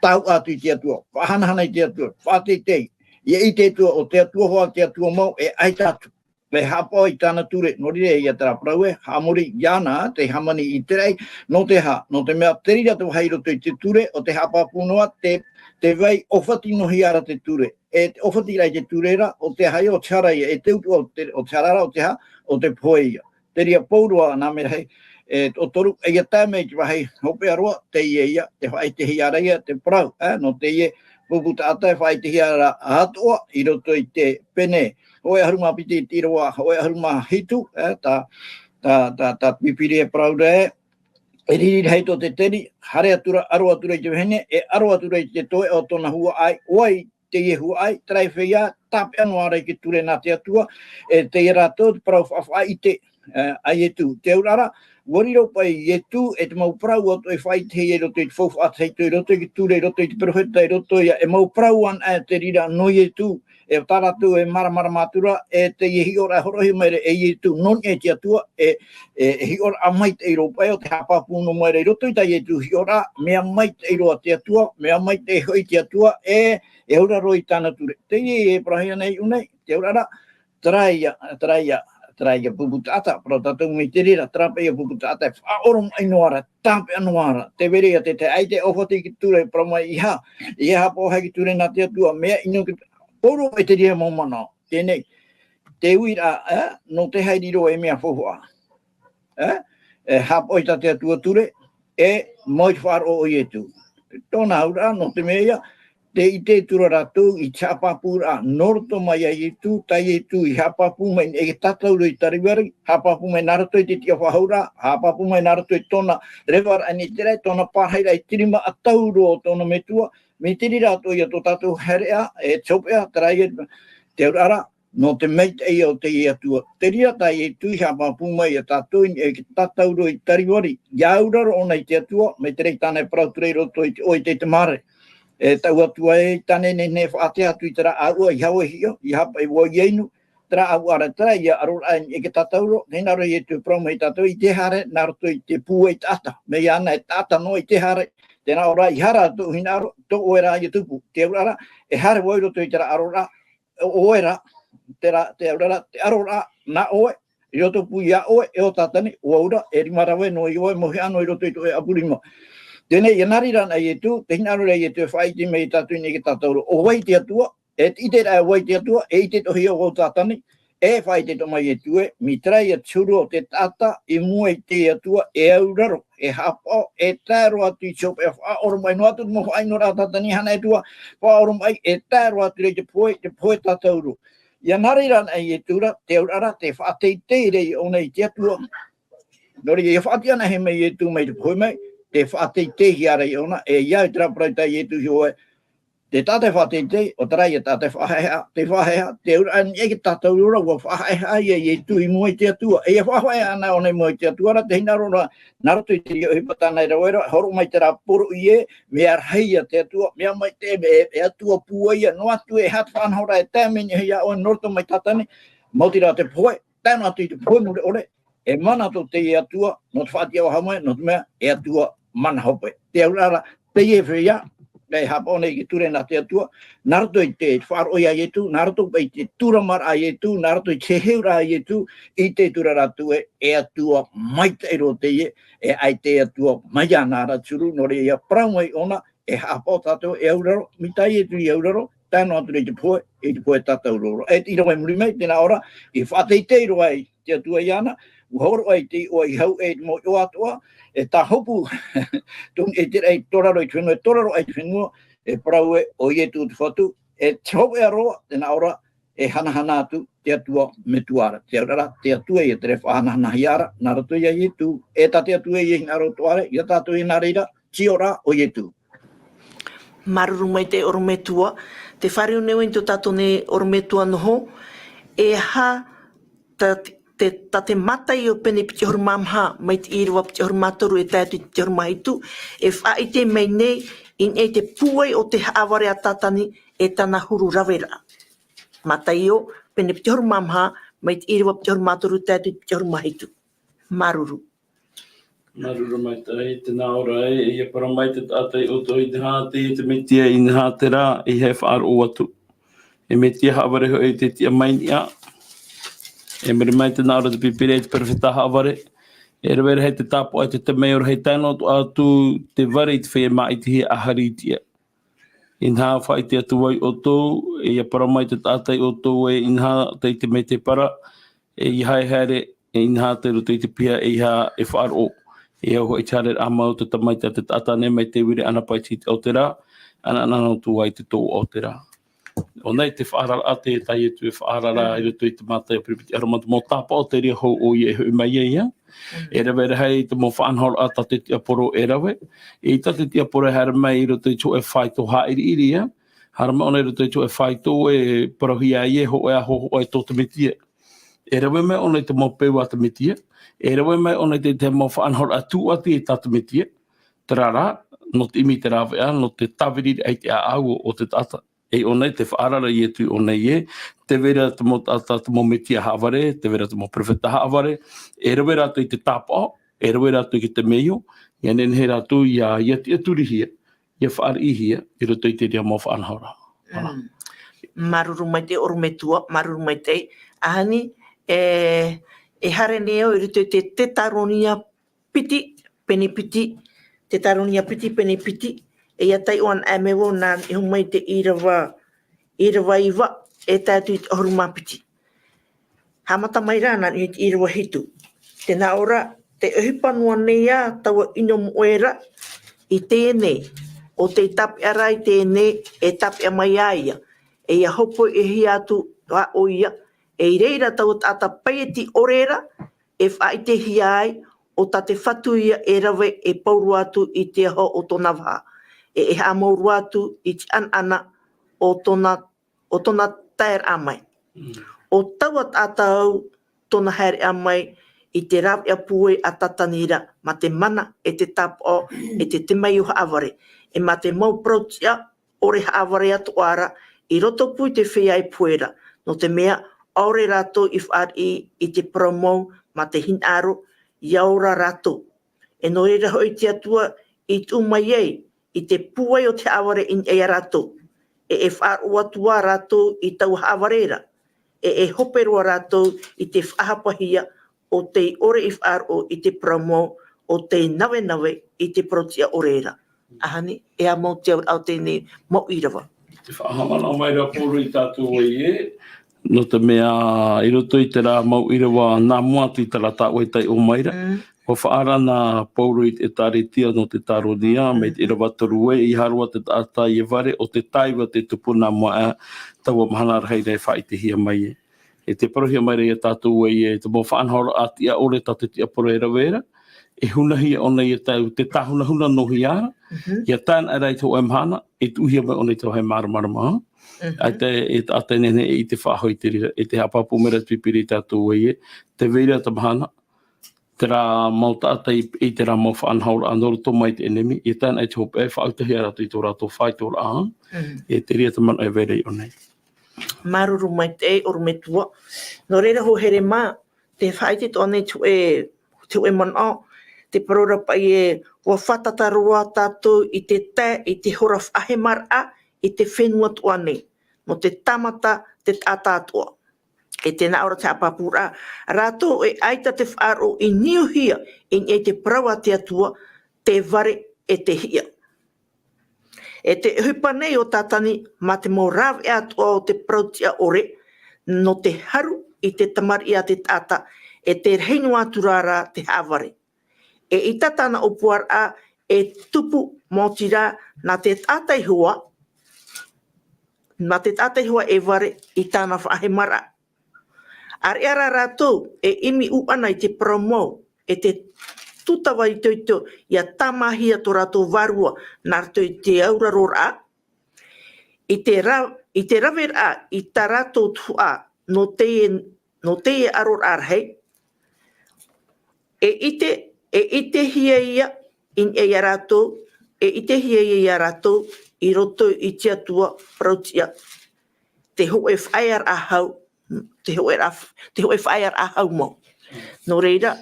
Tauʻa atu i te Atua, faʻahanahana i te Atua, faʻateitei. ʻIa ʻite atu ā, ʻo te Atua hoʻi te Atua mau, e ʻaita atu. E haʻapaʻo i tāna ture, nō reira ia terā parau ē, haʻamori iāna te hāmani i te raʻi, nō te aha, nō te mea te reira te vāhi i roto i te ture, ʻo te haʻapāpū noa, te, te vai ʻōfati noa hia ra te ture. E te ʻōfati ra i te ture ra, ʻo te aha ia, ʻo te hara ia, e te utuʻa o te, ʻo te hara ra, ʻo te aha, ʻo te pohe ia. Te reira pauroa nā merahi, e, ʻo toru, e ʻia tae mai te vāhi hopeʻa roa, teie ia, te faʻaʻitehia ra ia, te parau, e, nō teie pupu taʻata e faʻaʻitehia ra atoʻa, i roto i te pene, hōʻē ʻahuru mā piti i te ʻīrava, hōʻē ʻahuru mā hitu, e, tā, tā, tā, tā te Pīpīria e parau ra ē, e riri rahi tō te teri, haere atu ra, aro atu ra i te vahine, e aro atu ra i te toeʻa o tōna huaʻai, ʻo vai teie huaʻai, terā e feiā, tāpeʻa noa ra i te ture nā te Atua, e teie rātou te parau faʻaʻite, e, a Ietu. Te auraʻa ra, ʻua riro paʻi Ietu, e te mau parau atoʻa e faʻaʻitehia i roto i te faufaʻa tahito, i roto i te ture, i roto i te peropheta, i roto ia, e mau parau anaʻe te reira nō Ietu, e tā rātou e māramarama atu ra, e teie hiʻoraʻa e hōroʻahia mai ra e Ietu, nō niʻa i te Atua, e, e, e hiʻoraʻa maitaʻi roa paʻi ʻo te haʻapāpū noa mai ra i roto i tā Ietu hiʻoraʻa, mea maitaʻi roa te Atua, mea maitaʻi hoʻi te Atua, e, e auraro i tāna ture. Teie e parau ana iʻo nei, te auraʻa ra, terā ia, terā ia, terā ia pupu taʻata, parau tātou mai te reira, terā paʻi ia pupu taʻata, e faʻaoromaʻi noa ra, tāpeʻa noa ra, tē vai ra ia te tahi, ʻaita e ʻōfati i te ture, parau mai, ʻeiaha, ʻeiaha haʻapaʻo i te ture nā te Atua, mea ʻino te, pauroa paʻi te reira mau manaʻo, teie nei, te uiraʻa, e, nō te haere roa e mea faufaʻa. E, e haʻapaʻo i tā te Atua ture, e mau i te faʻaroʻo o Ietu. Tōna auraʻa, nō te mea ia, tē ʻite atu ra rātou i te haʻapāpūraʻa, nō roto mai ia Ietu, tā Ietu i haʻapāpū mai i te tātauro i Kalivari, haʻapāpū mai nā roto i te tiʻa faʻahou ra, haʻapāpū mai nā roto i tōna revaraʻa i te raʻi, tōna pārahiraʻa i te rima ʻatauro o tōna metua, mai te reira atoʻa ia tō tātou haereʻa, e te hopeʻa, terā ia, te auraʻa ra, nō te maitaʻi o te Atua. Te reira tā Ietu i haʻapāpū mai ia tātou i niʻa i te tātauro i Kalivari. ʻIa auraro ʻōna i te Atua, mai te reira tāna e parau atu ra i roto i te ʻoe i te, te māere. E taʻu atu ai, tāne nei, nei faʻaʻite atu i terā ʻāuʻa, ʻeiaha vau e hiʻo, ʻeiaha paʻi vau e inu, terā ʻāuʻa ra, terā ia aroraʻa i niʻa i te tātauro, tē hinaʻaro ra Ietu e parau mai ia tātou, ʻite haere, nā roto i te pūai taʻata, mai iāna e taʻata noa ʻite haere, tē nā ʻō ra, ʻeiaha ra tōʻu hinaʻaro, tō ʻoe rā ia tupu, te auraʻa ra, e haere vau i roto i terā aroraʻa, ʻo ʻoe rā, terā, te auraʻa ra, te aroraʻa, nā ʻoe, i roto pū ia ʻoe, e ʻo Tātani, ʻo au ra, e rima rave noa ia ʻoe, mauhaʻa noa i roto i tō ʻoe ʻapu rima. Teie nei, ʻia nā reira anaʻe Ietu, tē hinaʻaro ra Ietu e faʻaʻite mai ia tātou i niʻa i te tātauro, ʻo vai te Atua, e te ʻiteraʻa ʻo vai te Atua, e ʻite atoʻa hia vau Tātani, e faʻaʻite atoʻa mai Ietu ē, mai terā ia te huru o te taʻata, i mua i te Atua, e auraro, e haʻapaʻo, e tae roa atu i te hopeʻa, faʻaoromaʻi noa atu te mau faʻaʻino ra Tātani, hana e tua, faʻaoromaʻi, e tae roa atu ra i te pohe, te pohe tātauro. ʻIa nā reira anaʻe Ietu ra, te auraʻa ra, tē faʻateitei ra ʻōna i te Atua. Nō reira, ʻia faʻatiʻa anaʻe mai Ietu mai te pohe mai, tē faʻateiteihia ra ʻōna, e ʻia au i terā parau tā Ietu i hiʻo ai, te taʻata e faʻateitei, ʻo terā ia taʻata e faʻahaʻehaʻa, te faʻahaʻehaʻa, te auraʻa i niʻa i te tātauro ra, ʻua faʻahaʻehaʻa ia Ietu i mua i te Atua. E ʻia faʻahaʻehaʻa anaʻe ʻōna i mua i te Atua ra, tē hinaʻaro ra, nā roto i te reira ʻohipa tāna e rave ra, hōroʻa mai terā poroʻi ē, mea rahi ia te Atua, mea maitaʻi, e, e Atua pūai ia, noa atu e aha te faʻanahoraʻa e tae mai nei ia ʻoe nō roto mai Tātani, maoti rā te pohe, tae noa atu i te pohe mure ʻore, e mana tō teie Atua, nō te faʻatiʻa faʻahou mai, nō te mea, e Atua mana hope. Te auraʻa ra, teie e feiā, e haʻapaʻo nei i te ture nā te Atua, nā roto i te faʻaroʻo ia Ietu, nā roto paʻi i te tūramaraʻa a Ietu, nā roto i te heheuraʻa a Ietu, ʻite atu ra rātou ē, e Atua maitaʻi roa teie, e ʻaita e Atua mai iāna ra te huru, nō reira ʻia parau mai ʻōna, e haʻapaʻo tātou, e auraro, mai tā Ietu i auraro, tae noa atu ra i te pohe, i te pohe tātauro ra. E te ʻīrava i muri mai, tē nā ʻō ra, i faʻateitei roa ai te Atua iāna, ʻua hōroʻa i te iʻoa i hau e i te mau iʻoa atoʻa, e tāhopu, tō niʻa i te raʻi tōraro i te fenua, e tōraro ai te fenua, e parau ē, ʻo Ietu te Fatu, e te hopeʻa roa, tē nā ʻō ra, e hanahana atu te Atua metua ra. Te auraʻa ra, te Atua ia terā e faʻahanahanahia ra, nā roto ia Ietu, e tā te Atua ia hinaʻaro atoʻa ra, ia tātou ia nā reira, te iʻoa ra ʻo Ietu. Māuruuru maitaʻi ʻorometua, tē fāriu nei vau i tō tātou nei ʻorometua noho, E aha, tā te, tā te Mataio pene piti ʻahuru mā maha, mai te ʻīrava piti ʻahuru mā toru e tae atu i te piti ʻahuru mā hitu, e faʻaʻite mai nei, i niʻa i te pūai o te haʻavare a Tātani, e tāna huru raveraʻa. Mataio, pene piti ʻahuru mā maha, mai te ʻīrava piti ʻahuru mā toru e tae atu i te piti ʻahuru mā hitu. Māuruuru. Māuruuru maitaʻi, tē nā ʻō ra ē, ʻia parau mai te taʻata ia ʻoutou, inaha teie te Metia, inaha terā, ʻeiaha e faʻaroʻo atu. E Metia haʻavare hoʻi te tiʻa mai niʻa. E mea ra mai tē nā ʻō ra te Pīpīria i te perofeta haʻavare. E rave rahi te tāpaʻo e te temeio rahi tae noa atu te vare i te feiā māʻitihia ʻāhari i te tiʻa. Inaha faʻaʻite atu vau ia ʻoutou, ʻia parau mai te taʻata ia ʻoutou ē, inaha teie te Metia parau, ʻeiaha e haere, e inaha tei roto i te piha, ʻeiaha e faʻaroʻo. E au hoʻi te haereraʻa mau te tamaiti a te taʻata nei mai te viri ʻanapaiti i te aotera, ʻanaʻana noa atu ai te tōʻoʻa o te rā. ʻO nei te faʻaararaʻa tē, tā Ietu e faʻaarara i roto i te Mataio pene piti ʻahuru mā maha, te mau tāpaʻo terā hou ʻoia e hoʻi mai ai, ʻia. E rave rahi te mau faʻanahoraʻa tā te tiaporo e rave. ʻEita te tiaporo e haere mai i roto i te hōʻē faito haʻiriʻiri, ʻia. Haere mai ʻōna i roto i te hōʻē faito e parauhia ai e hōʻē ā hōhoʻa e tō te Metia. E rave mai ʻōna i te mau peu a te Metia. E rave mai ʻōna i te, te mau faʻanahoraʻa tūʻati tā te Metia. Terā rā, nō te ʻimi i te rāveʻa, nō te tāviriraʻa i te ʻāʻau o, o te taʻata. E ʻō nei te faʻaarara a Ietu ʻō nei ē, tē vai ra te mau taʻata, te mau Metia haʻavare, tē vai ra te mau perofeta haʻavare, e rave rātou i te tāpaʻo, e rave rātou i te temeio, ʻia nehenehe rātou ʻia, ʻia tiʻaturihia, ʻia fāriʻihia, i roto i terā mau faʻanahoraʻa. Mm. Māuruuru maitaʻi ʻorometua, māuruuru maitaʻi. ʻAhani, e, e haere nei au i roto i te, Tetaronia piti, pene piti, Tetaronia piti, pene piti, e ʻia taiʻo anaʻe mai vau nā niʻa iho mai te ʻīrava, ʻīrava iva, e tae atu i te ʻahuru mā piti. Haʻamata mai rā nā niʻa i te ʻīrava hitu. Tē nā ʻō ra, tē ʻohipa noa nei ā taua ʻino moʻe ra i teie nei, ʻo tei tāpeʻa ra i teie nei, e tāpeʻa mai ā ia. E ʻia hōpoiʻahia atu ā ʻoia, e i reira taua taʻata paieti ʻore ra, e faʻaʻitehia ai, ʻo tā te Fatu ïa e rave e pauroa atu i te aho o tōna vaha, e, e haʻamauroa atu i te ʻanaʻana o tōna, o tōna taeraʻa mai. Mm. ʻO taua taʻata au tōna haereʻa mai i te rāveʻa pūai a Tātani ra, mā te mana, e te tāpaʻo, e te temeio haʻavare, e mā te mau parau-tiʻa ʻore haʻavare atoʻa ra, i roto pū i te feiā e pohe ra, nō te mea, ʻaore rātou i fāriʻi i te parau mau mā te hinaʻaro, ʻia ora rātou. E nō reira hoʻi te Atua i tuʻu mai ai i te pūai o te haʻavare i niʻa ia rātou. E, e faʻaroʻo atu ā rātou i taua haʻavare ra. E, e hope roa rātou i te faʻahapahia ʻo tei ʻore i faʻaroʻo i te parau mau, ʻo tei navenave i te parau-tiʻa ʻore ra. ʻAhani, e aha mau te auraʻa o teie nei mau ʻīrava? Tē faʻahaʻamanaʻo mai ra Pauro ia tātou ē, nō te mea, i roto i terā mau ʻīrava nā mua atu i terā tā ʻoe i taiʻo mai ra. Mm. ʻUa faʻaara na Pauro i te ʻĒtārētia nō Tetaronia, mai te ʻīrava toru ē, ʻeiaha roa te taʻata ʻia vare, ʻo te tāiva tei tupu nā mua aʻe, taua mahana rahi ra e faʻaʻitehia mai ē. E tē parauhia mai ra ia tātou ē, e te mau faʻanahoraʻa tiʻa ʻore tā te tiaporo e rave ra, e hunahia ʻōna ia tātou, te tāhunahuna nō hea ra, mhm, ʻia tae anaʻe ra i te hōʻē mahana, e tuʻuhia mai ʻōna i te vāhi māramarama. Mhm. ʻAita e taʻata e nehenehe e ʻite faʻahou i te reira, e tē haʻapāpū mai ra te Pīpīria ia tātou ē, tē vai ra te mahana, terā mau taʻata i, i terā mau faʻanahoraʻa nō roto mai te ʻenemi, ʻia tae anaʻe i te hopeʻa, e faʻautahia rātou i tō rātou faitoraʻa, mhm, e te reira te manaʻo e vai ra i ʻō nei. Māuruuru maitaʻi, ʻorometua. Nō reira, hoa here mā, tē faʻaʻite atoʻa nei te hōʻē, te hōʻē manaʻo, tē parau ra paʻi ē, ʻua fātata roa tātou i te tae i te hora faʻahemaraʻa i te fenua atoʻa nei, nō te tāmata te taʻata atoʻa. E tē nā ʻō ra te haʻapāpūraʻa, rātou e ʻaita te faʻaroʻo i niuhia i niʻa i te parau a te Atua, te vare e te hiʻa. E te ʻohipa nei o Tātani mā te mau rāveʻa atoʻa o te parau-tiʻa ʻore, nō te haru i te tamariʻi a te taʻata, e te rahi noa atu ra te haʻavare. E ʻaita tāna ʻōpuaraʻa e tupu, maoti rā, nā te taʻata iho ā, nā te taʻata iho ā e vare i tāna faʻahemaraʻa. ʻĀreʻa rā rātou e ʻimi ʻūʻana i te parau mau, e te tūtava itoito, ʻia tāmāhia tō rātou vārua nā roto i te auraroraʻa, i te ra-, i te raveraʻa i tā rātou tuhaʻa, nō teie, nō teie ʻaroraʻa rahi, e ʻite, e ʻitehia ia, i niʻa ia rātou, e ʻitehia ia ia rātou, i roto i te Atua parau-tiʻa, te hōʻē faʻaearaʻa hau, te hōʻē ra-, te hōʻē faʻaearaʻa hau mau. Nō reira,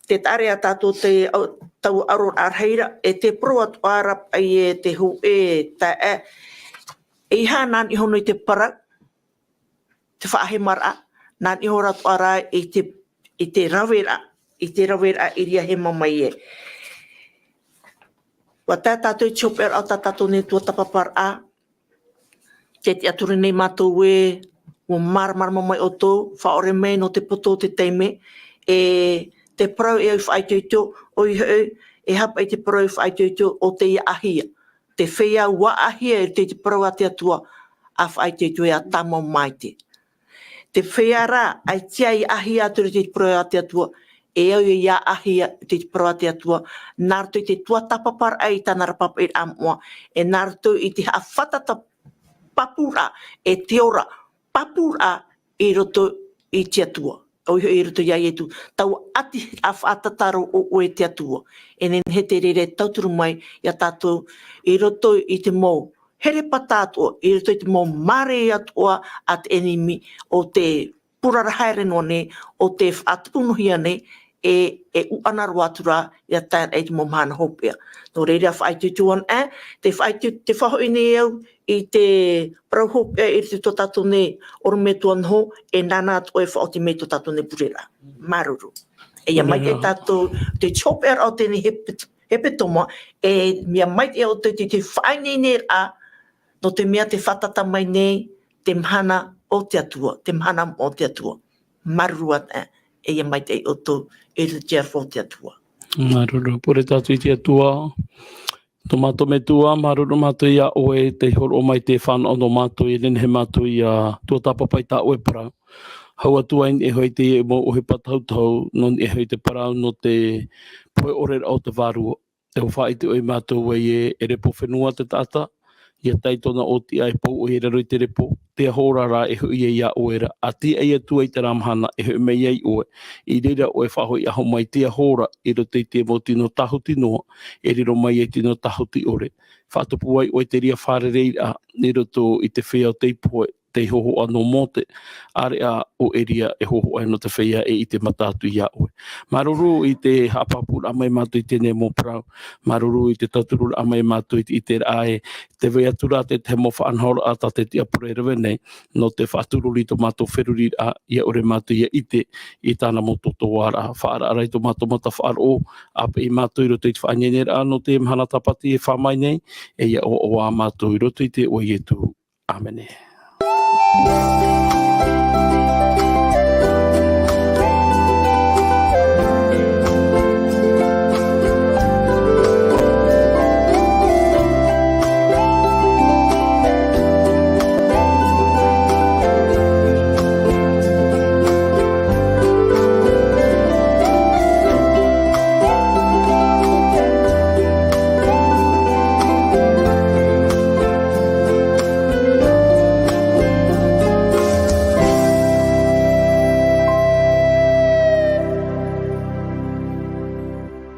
te taʻa ra tātou te au-, taua ʻaroraʻa rahi ra, e te parau atoʻa ra paʻi e te hōʻē taeaʻe, ʻeiaha nā niʻa iho i te parau, te faʻahemaraʻa, nā niʻa iho atoʻa ra i te, i te raveraʻa, i te raveraʻa i reira e hema mai ai. ʻUa tae tātou i te hopeʻaraʻa o tā tātou nei tuatāpaparaʻa, tē tiʻaturi nei mātou ē, ʻua māramarama mai ʻoutou, faʻaʻore mai nō te poto o te taime, e te parau e au i faʻaitoito, ʻoia hoʻi, e aha paʻi te parau e faʻaitoito, ʻo tei ʻāʻāhia. Te feiā ʻua ʻāʻāhia i roto i te parau a te Atua, ʻa faʻaitoito e ʻa tāmau maite. Te feiā rā, ʻaita e ʻāʻāhia atu i roto i te parau a te Atua, e au ia ʻāʻāhia i roto i te parau a te Atua, nā roto i te tuatāpaparaʻa i tāna ra pāpaʻiraʻa moʻa, e nā roto i te haʻafātata pāpūraʻa, e te ora pāpūraʻa i roto i te Atua. ʻOia hoʻi i roto ia Ietu, taua ʻati faʻatataro ʻoe e te Atua. E nehenehe te reira e tauturu mai ia tātou i roto i te mau herepata atoʻa, i roto i te mau māuruuru atoʻa a te ʻenemi o te purara haere noa nei, o te faʻatupunohia nei, e, e ʻuʻana roa atu ra ia tae i te mau mahana hopeʻa. Nō reira faʻaitoito ana, e, te faʻaitoito, te faʻahoʻi nei au i te parau hopeʻa i roto i tō tātou nei ʻorometua noho, e nāna atoʻa e faʻaoti mai tō tātou nei pureraʻa. Māuruuru. E ia maitaʻi tātou, te hopeʻaraʻa o teie nei hepetoma, e mea maitaʻi ʻoutou te, te faʻaineineraʻa, nō te mea tē fātata mai nei te mahana o te Atua, te mahana o te Atua. Māuruuru ana, e ia maitaʻi ʻoutou i roto i te aroha o te Atua. Māuruuru, pure tātou i te Atua. Tō mātou Metua, māuruuru mātou ia ʻoe, tei hōroʻa mai te fānaʻo nō mātou, e nehenehe mātou ia tuatāpapa i tā ʻoe parau. Hau atu ai i niʻa iho i te mau ʻohipa tahutahu, nō niʻa iho i te parau, nō te pohe ʻore ra o te Vārua. E ʻua faʻaʻite ʻoe ia mātou ē, e repo fenua te taʻata, ʻia tae i tōna ʻōtiʻa e pou ʻoe i raro i te repo, te aho ra rā e hoʻi ai ia ʻoe ra, ʻa tiaʻi atu ai terā mahana e hoʻi mai ai ʻoe, i reira ʻoe e faʻahoʻi aho mai te aho ra, i roto i te mau tino tāhuti noa, e riro mai ai tino tāhuti ʻore. Faʻatupu ai ʻoe te reira fārereiraʻa, i roto i te feiā o tei pohe, tei hōhoʻa nō Mōte, ʻāreʻa ʻo Eria e hōhoʻa nō te feiā e ʻite mata atu ia ʻoe. Māuruuru i te haʻapāpūraʻa mai mātou i teie nei mau parau. Māuruuru i te tautururaʻa mai mātou i te ʻiteraʻa ē, tē vai atu ra te, te mau faʻanahoraʻa tā te tiʻa pure e rave nei, nō te faʻatururu i tō mātou feruriraʻa, ʻia ʻore mātou ia ʻite i tāna mau totoʻaraʻa. Faʻaara ra i tō mātou mata faʻaroʻo, ʻāpeʻe mātou i roto i te faʻaineineraʻa nō te mahana tāpati e fā mai nei, e ʻia ʻoaʻoa mātou i roto i te iʻoa o Ietu. ʻĀmene.